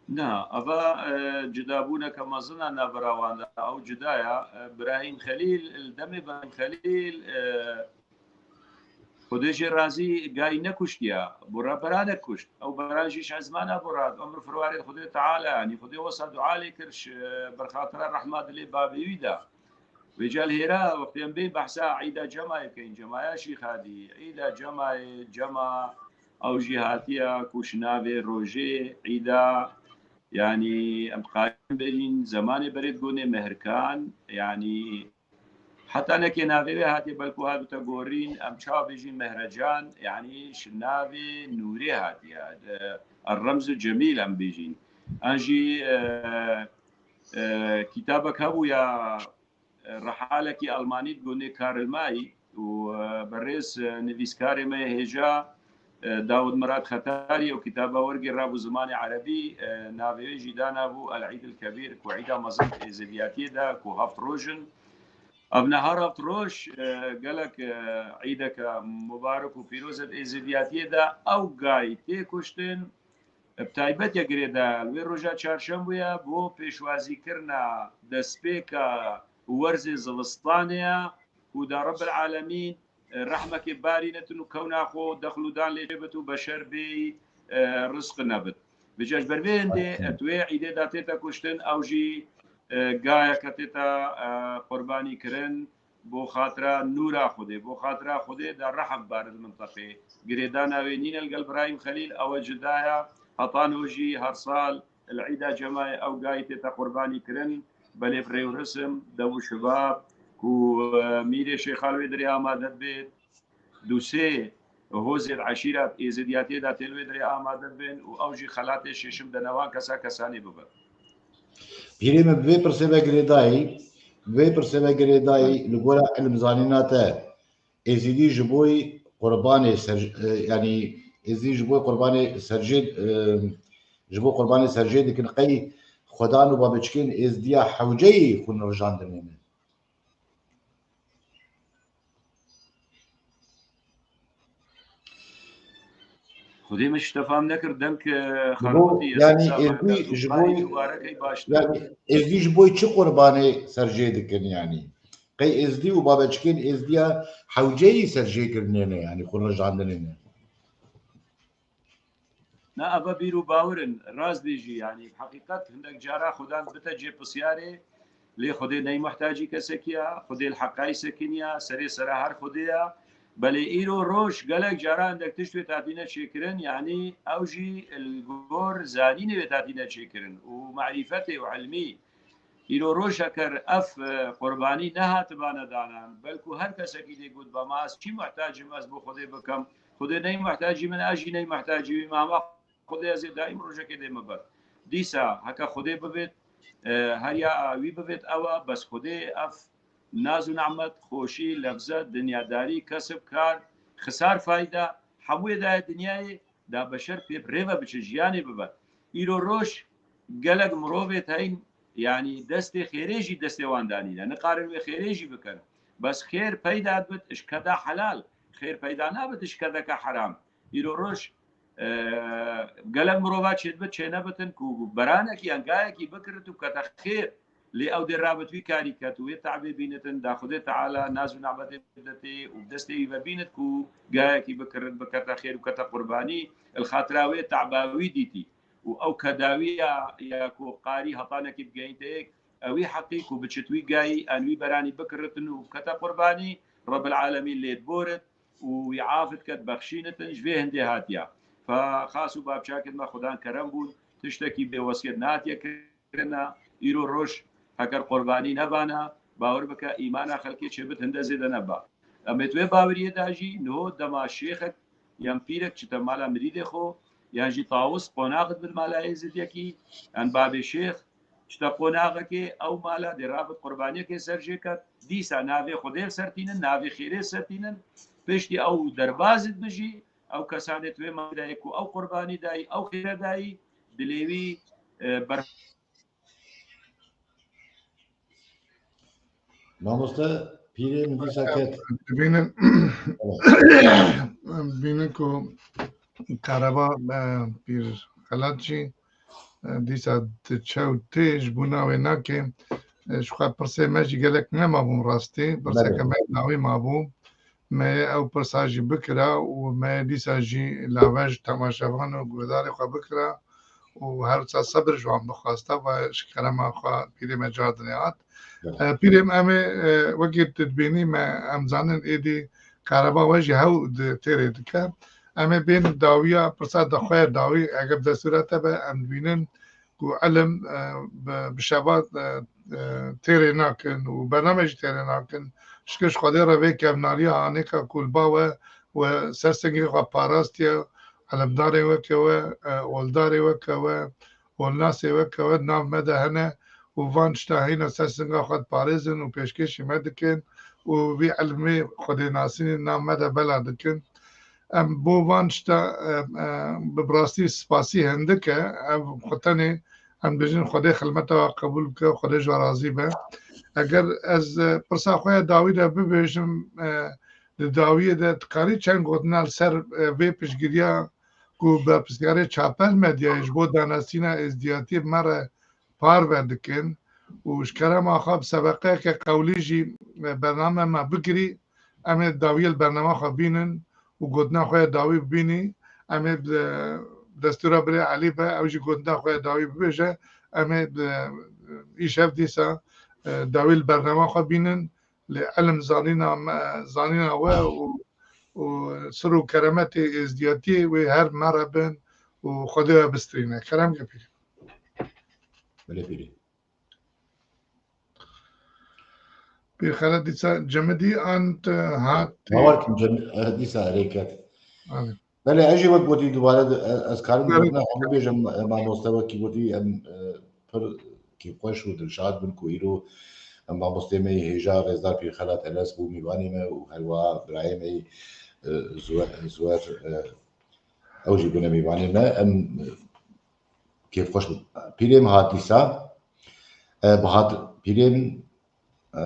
Na, eva, e, cidabûneke mezin e navbera wan de. Ew cuda ya. E, Birahîm Xelîl, li demê Birahîm Xelîl, e, Xwedê jê razî gayî nekuştiya. Bo re beranek kuşt. Ew beran jî ji ezmana bo re hat. Emr firwarê Xwedê Teala, yanî Xwedê wesa dua lê kir, ji, e, berxatira rehma dilê babê wî de. Vêca li hêra wextê em bê behsa Îda Cemayê bikeyn, Cemaya Şîxadî, Îda Cemayê, Cema, ew jî hatiye ku ji navê rojê, Îda, yanî em dikarin bêjin zemanê berê digonê Mehirkan, yanî heta neke navê wê hatiye belkû hatbite gorîn, em çawa bêjin Mehrecan, yanî ji navê nûrê hatiye, e, Remz û Cemîl em bêjin. An jî, e, e, kitabek hebû ya, e, rihalekî Almanî digonê Karl May û, e, berêz, e, nivîskarê me yê hêja, e, Dawud Mirad Xetarî û kitaba wergêrabû zimanê erebî, e, navê wê jî danabû El Îd el Kebîr, ku îda mezin êzidiyatiyê de ku heft roj in. Ev niha heft roj, e, gelek, e, îdeke mubarek û pîroz e di êzidiyatiyê de ew gayî tê kuştin. Bi taybet ya girêdayî li wê roja çarşembûya bo pêşwazîkirina destpêka werzê zivistanê ya ku da Rebbil Alemîn, e, rehmekê barînetin û kewna xwe dexl û dan lê çêbit û beşer bêyî, e, rizq nebit. Vêca ji ber vê hindê, e, di wê îdê de tête kuştin, ew jî, e, gayeke tête, e, qurbanî kirin. Bo xatira nûra Xwedê, bo xatira Xwedê da rehm bari di minteqê. Girêdana wê nîne li gel Birahîm Xelîl, ew e cuda ya. Heta niho jî her sal li Îda Cemayê ew gayî tête qurbanî kirin. Belê bi rê û risim, dev û şibab, ku, e, mîrê şêxan wê dirê amade dibê, du sê hozê di eşîra êzidiyatiyê de tê li wê dirê amade dibin û ew jî xelatê şêşim de newan kesa kesanê bibe. Pîrê min bi vê pirsê ve girêdayî, bi vê pirsê ve girêdayî li gora ilimzanîna te, Êzidî ji bo qurbanê ser, e, yanî Êzidî ji bo qurbanê serjê, e, ji bo qurbanê serjê dikin, qey xwedan û babeçikên Êzidiya hewceyî xwîn rijandinê ne? Xwedê min ji te fam nekir, deng, e, Ji bo, xergotî ye, yanî, sesa Êzdî xergotî ji bo, mubarekê baştir. Yanî, Êzdî ji bo çi qurbanê serjê dikin, yanî? Qey Êzdî û babeçikên Êzdiya hewceyî serjêkirinê ne, yanî, xwe rijandinê ne? Na, eva bîr û bawir in, rast bêjî, yanî, bi heqîqet hindek cara xudan bite cê pisyarê, Lê Xwedê ney muhtacî kesekî ya, Xwedê li heqayî sekiniya, serê sera her Xwedê ya. Belê îro roj gelek caran dek tişt wê tatîne çêkirin, yanî ew jî li gor zanînê wê tatîne çêkirin û marîfetê û ilmî. Îro roj heker ev, e, qurbanî nehatibane danan, belku her kesekî dê got, "Bama ez çi muhtac im ez bo Xwedê bikim? Xwedê ney muhtacî min, ez jî ney muhtacî wî me, hema Xwedê ez ê daîm rojekê dê min ber." Dîsa heke Xwedê bibêt, e, her ya wî bibêt ew e, bes Xwedê ev naz û nimet, xweşî, levzet, dinyadarî, kesb, kar, xisar, fayda, hemûyê daye dinyayê, da beşer pê rê ve biçe, jiyanê bibe. Îro roj gelek mirovêt heyn, yanî destê xêrê jî destê wan danîne. Nikarin wê xêrê jî bikin. Bes xêr peyda dibit ji keda helal. Xêr peyda nabit ji kedeke heram. Îro roj, e, gelek mirova çêdibit, çênebitin ku beranekî yan gayekî bikirit û kete xêr. Lê ew dê rabit wî karî ket û wê te'bê bînitin, da Xwedê Teala naz û nimetê bidetê û bi destê wî ve bînit ku gayekî bikirin, bikete xêr û kete qurbanî, li xatira wê te'ba wî dîtî. Û ew kedawiya ya ku qarî hetanekî bigehînte yek, ew wî heqî ku biçit wî gayî, an wî beranî bikiritin û bikete qurbanî, Rebbil Alemîn lê diborit û wî afit ket, bexşînitin, ji vê hindê hatiya. Fa xas û bavçakên me xudan kerem bûn, tiştekî bêwesiyet nehatiye kirin. kirina, îro roj heker qurbanî nebana, bawer bike, îmana xelkê çêbit hinde zêde neba. Em ê di wê baweriyê de jî niho dema şêxek yan pîrek çite mala mirîdê xwe, yan jî tawis qonax dibin mala êzidiyekî, yan babê şêx çite qonaxekê ew mala dê rabit qurbaniyekê ser jê ket, dîsa navê Xwedê li ser tînin, navê xêrê ser tînin, piştî ew derbaz dibe jî, ew kesanê di wê malê de yê ku ew qurbanî dayî, ew xêre dayî, dilê wî, e, ber- Mamoste, pîrê min dîsa ket. Dibînin, dibînin ku Kareba, e, Pîr Xelat jî, e, dîsa diçe û tê ji bo navê nake. E, ji xwe pirsê me jî gelek nemabûn rastî. Pirseke Belê. me dawî mabû. Me ew pirsa jî bikira û me dîsa jî lave ji temaşevan û guhdarê xwe bikira û her wisa sebir ji wan bixwasta, va ji kerema xwe pîrê me cardinê hat. Evet. E, pîrê me, em ê, e, wekî tu dibînî me, em zanin êdî kareba we jî hew di têrê dike. Em ê bên dawiya pirsa de xwe dawî, eger bi destûra te be, em dibînin ku ilim, e, bi, bi şeva, e, e, têrê nakin û bername jî têrê nakin. Şikir ji Xwedê re vê kevnariya anêka ku li ba we, we ser singê xwe parastiye, ilimdarê weke we, e, oldarê weke we, olnasê weke we di nav me de hene û van tişta heyna ser singa xwe diparêzin û pêşkêşî me dikin û vî ilmê Xwedênasînê di nav me de bela dikin. Em bo van tişta, e, e, bi rastî spasî hindik e. Ev xwe tenê em dibêjin Xwedê xilmeta we qebûl bike, Xwedê ji we razî be. Eger ez, e, pirsa xwe ya dawî de bibêjim, e, di dawiyê de dikarî çend gotina li ser, e, vê piştgiriya ku berpirsiyarê çaper medyayê ji bo danasîna êzdiyatiyê bi me re parve dikin û ji kerema xwe bi sebeqeyeke qewlî jî, e, bername me bigirî, em ê dawiyê li bernama xwe bînin û gotina xwe ya dawî bibînî. Em ê bi destûra birê Elî be, ew jî gotina xwe ya dawî bibêje. Em ê bi îşev dîsa, e, dawî li bernama xwe bînin. Lê ilim zanîna me, zanîna we û, û sir û keremetê êzdiyatiyê wê her me re bin û Xwedê we bistrîne. Kerem ke pîrê. Belê pîrê. Pîr Xelat dîsa cemidî an tu hat? Bawer kim cem-, e, dîsa erê ket. Amin. Belê, ez jî wek gotî dubare di-, e, ez karim Belê. gotina hemû bêjim, e, mamoste wekî gotî em, e, pir kêfxweş û dilşad bin ku îro em mamostê me yê hêja rêzdar Pîr Xelat Eles bû mîvanê me û herwiha birayê me yê, e, Zuwe-, Zuwer, e, ew jî bûne mîvanê me. Em, e, kêfxweş bin. Pîrê min hat dîsa. E, bi hat pîrê min, e,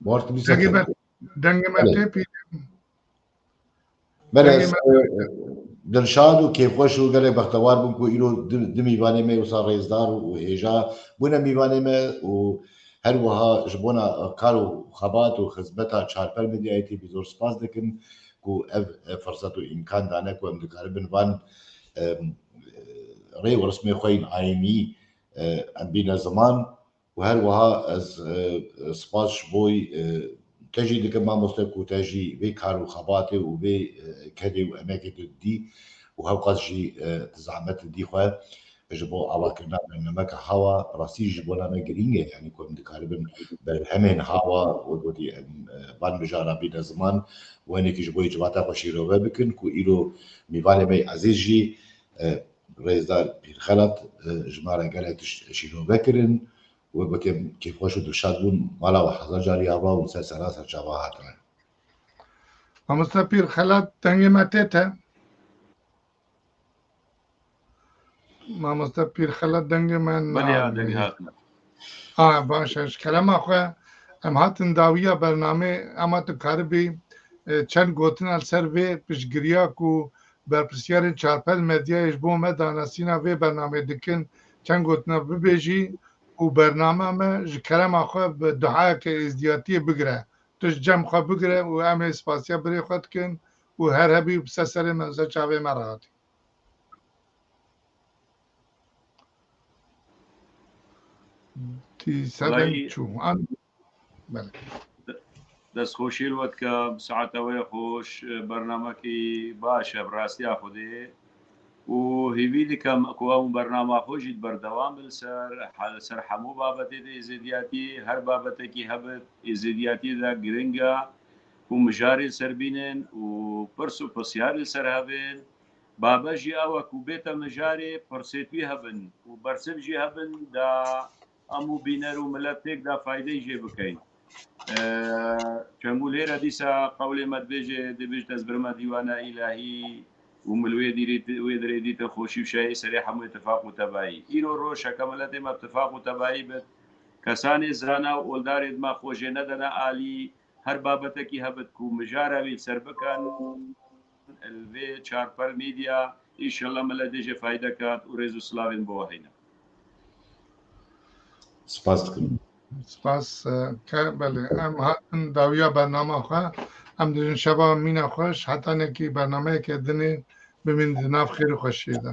Dengê me, dengê me Belê. tê pîrê. Belê, Dengê ez, me e, dilşad û kêfxweş û gelek bextewar bûm ku îro di, di mîvanê me wisa rêzdar û hêja bûne mîvanê me û her wiha ji bona kar û xebat û xizmeta Çarper Medyayê tê bî zor spas dikim ku ev, ev firset û îmkan dane ku em dikaribin van, em, rê û rismê xwe yên ayînî, e, em bîne ziman. Û her wiha ez, e, spas ji bo, e, te jî dikim mamoste ku te jî vê kar û xebatê û vê, e, kedê û emekê tu didî û hewqas jî, e, tu zehmet didî xwe. ji bo avakirina bernamek a HAWA rastî ji bona me girîng e, yanî ku em dikaribin berhemên HAWA wek gotî em, e, van mijara bîne ziman, wenekî ji bo civata xwe şîrove bikin ku îro mîvanê me yê ezîz jî, e, rêzdar Pîr Xelat, e, ji me re gelek tişt şîrove kirin. Wek gotî em kêfxweş û dilşad bûn, mala we hezar carî ava û ser sera ser çava hatine. Mamoste Pîr Xelat, dengê me tê te? Mamoste Pîr Xelat, dengê me Belê ya, deng hatine. Ha, baş e. Ji kerema xwe, em hatin dawiya bernamê, ema tu karibî, e, çend gotina li ser vê piştgiriya ku berpirsiyarên Çarpel Medyayê ji bo me danasîna vê bernamê dikin, çend gotina bibêjî û bername me ji kerema xwe bi duayeke êzdiyatiyê bigire. Tu ji cem xwe bigire û em ê spasiya birê xwe dikin û her hebî bi ser serê me, ser çavê me re hatî. Tî sedem Wellahî çû. An-, belê. Destxweşî li we dike, bi saeta we xweş, bernamekî baş e, bi rastiya Xwedê. Û hêvî dikim ku ew bernama xwe jî berdewam bin li ser, he-, li ser hemû babetê de êzêdiyatî, her babetekî hebit, êzêdiyatî de giring e ku mijarê li ser bînin û pirs û pirsyarê li ser hebin. Babet jî ew e ku bête mijarê pirsêt wî hebin û bersiv jî hebin da em û bîner û milet têk da faydeyê jê bikeyn. Eee, Çengû lêre dîsa qewlê me dibêje, dibêje ez birime dîwana îlahî û min li wê dîrî, wê dirê dîtin xweşî û şayî serê hemû îtifaq û tebayî. Îro roj heke miletê me îtifaq û tebayî bit, kesanê zana û oldarê me xwe jê nedene alî, her babetekî hebit ku mijara wî li ser bikin, li vê Çarpel Media, înşallah miletê jê fayde kat û rêz û silavên bo we heyne. Spas dikim. Spas, e, ke, belê, em hatin dawiya bernama xwe. Em dijin şeva mîna xweş, hetanekî bernameyeke dinê bimîn di nav xêr û xweşiyê de.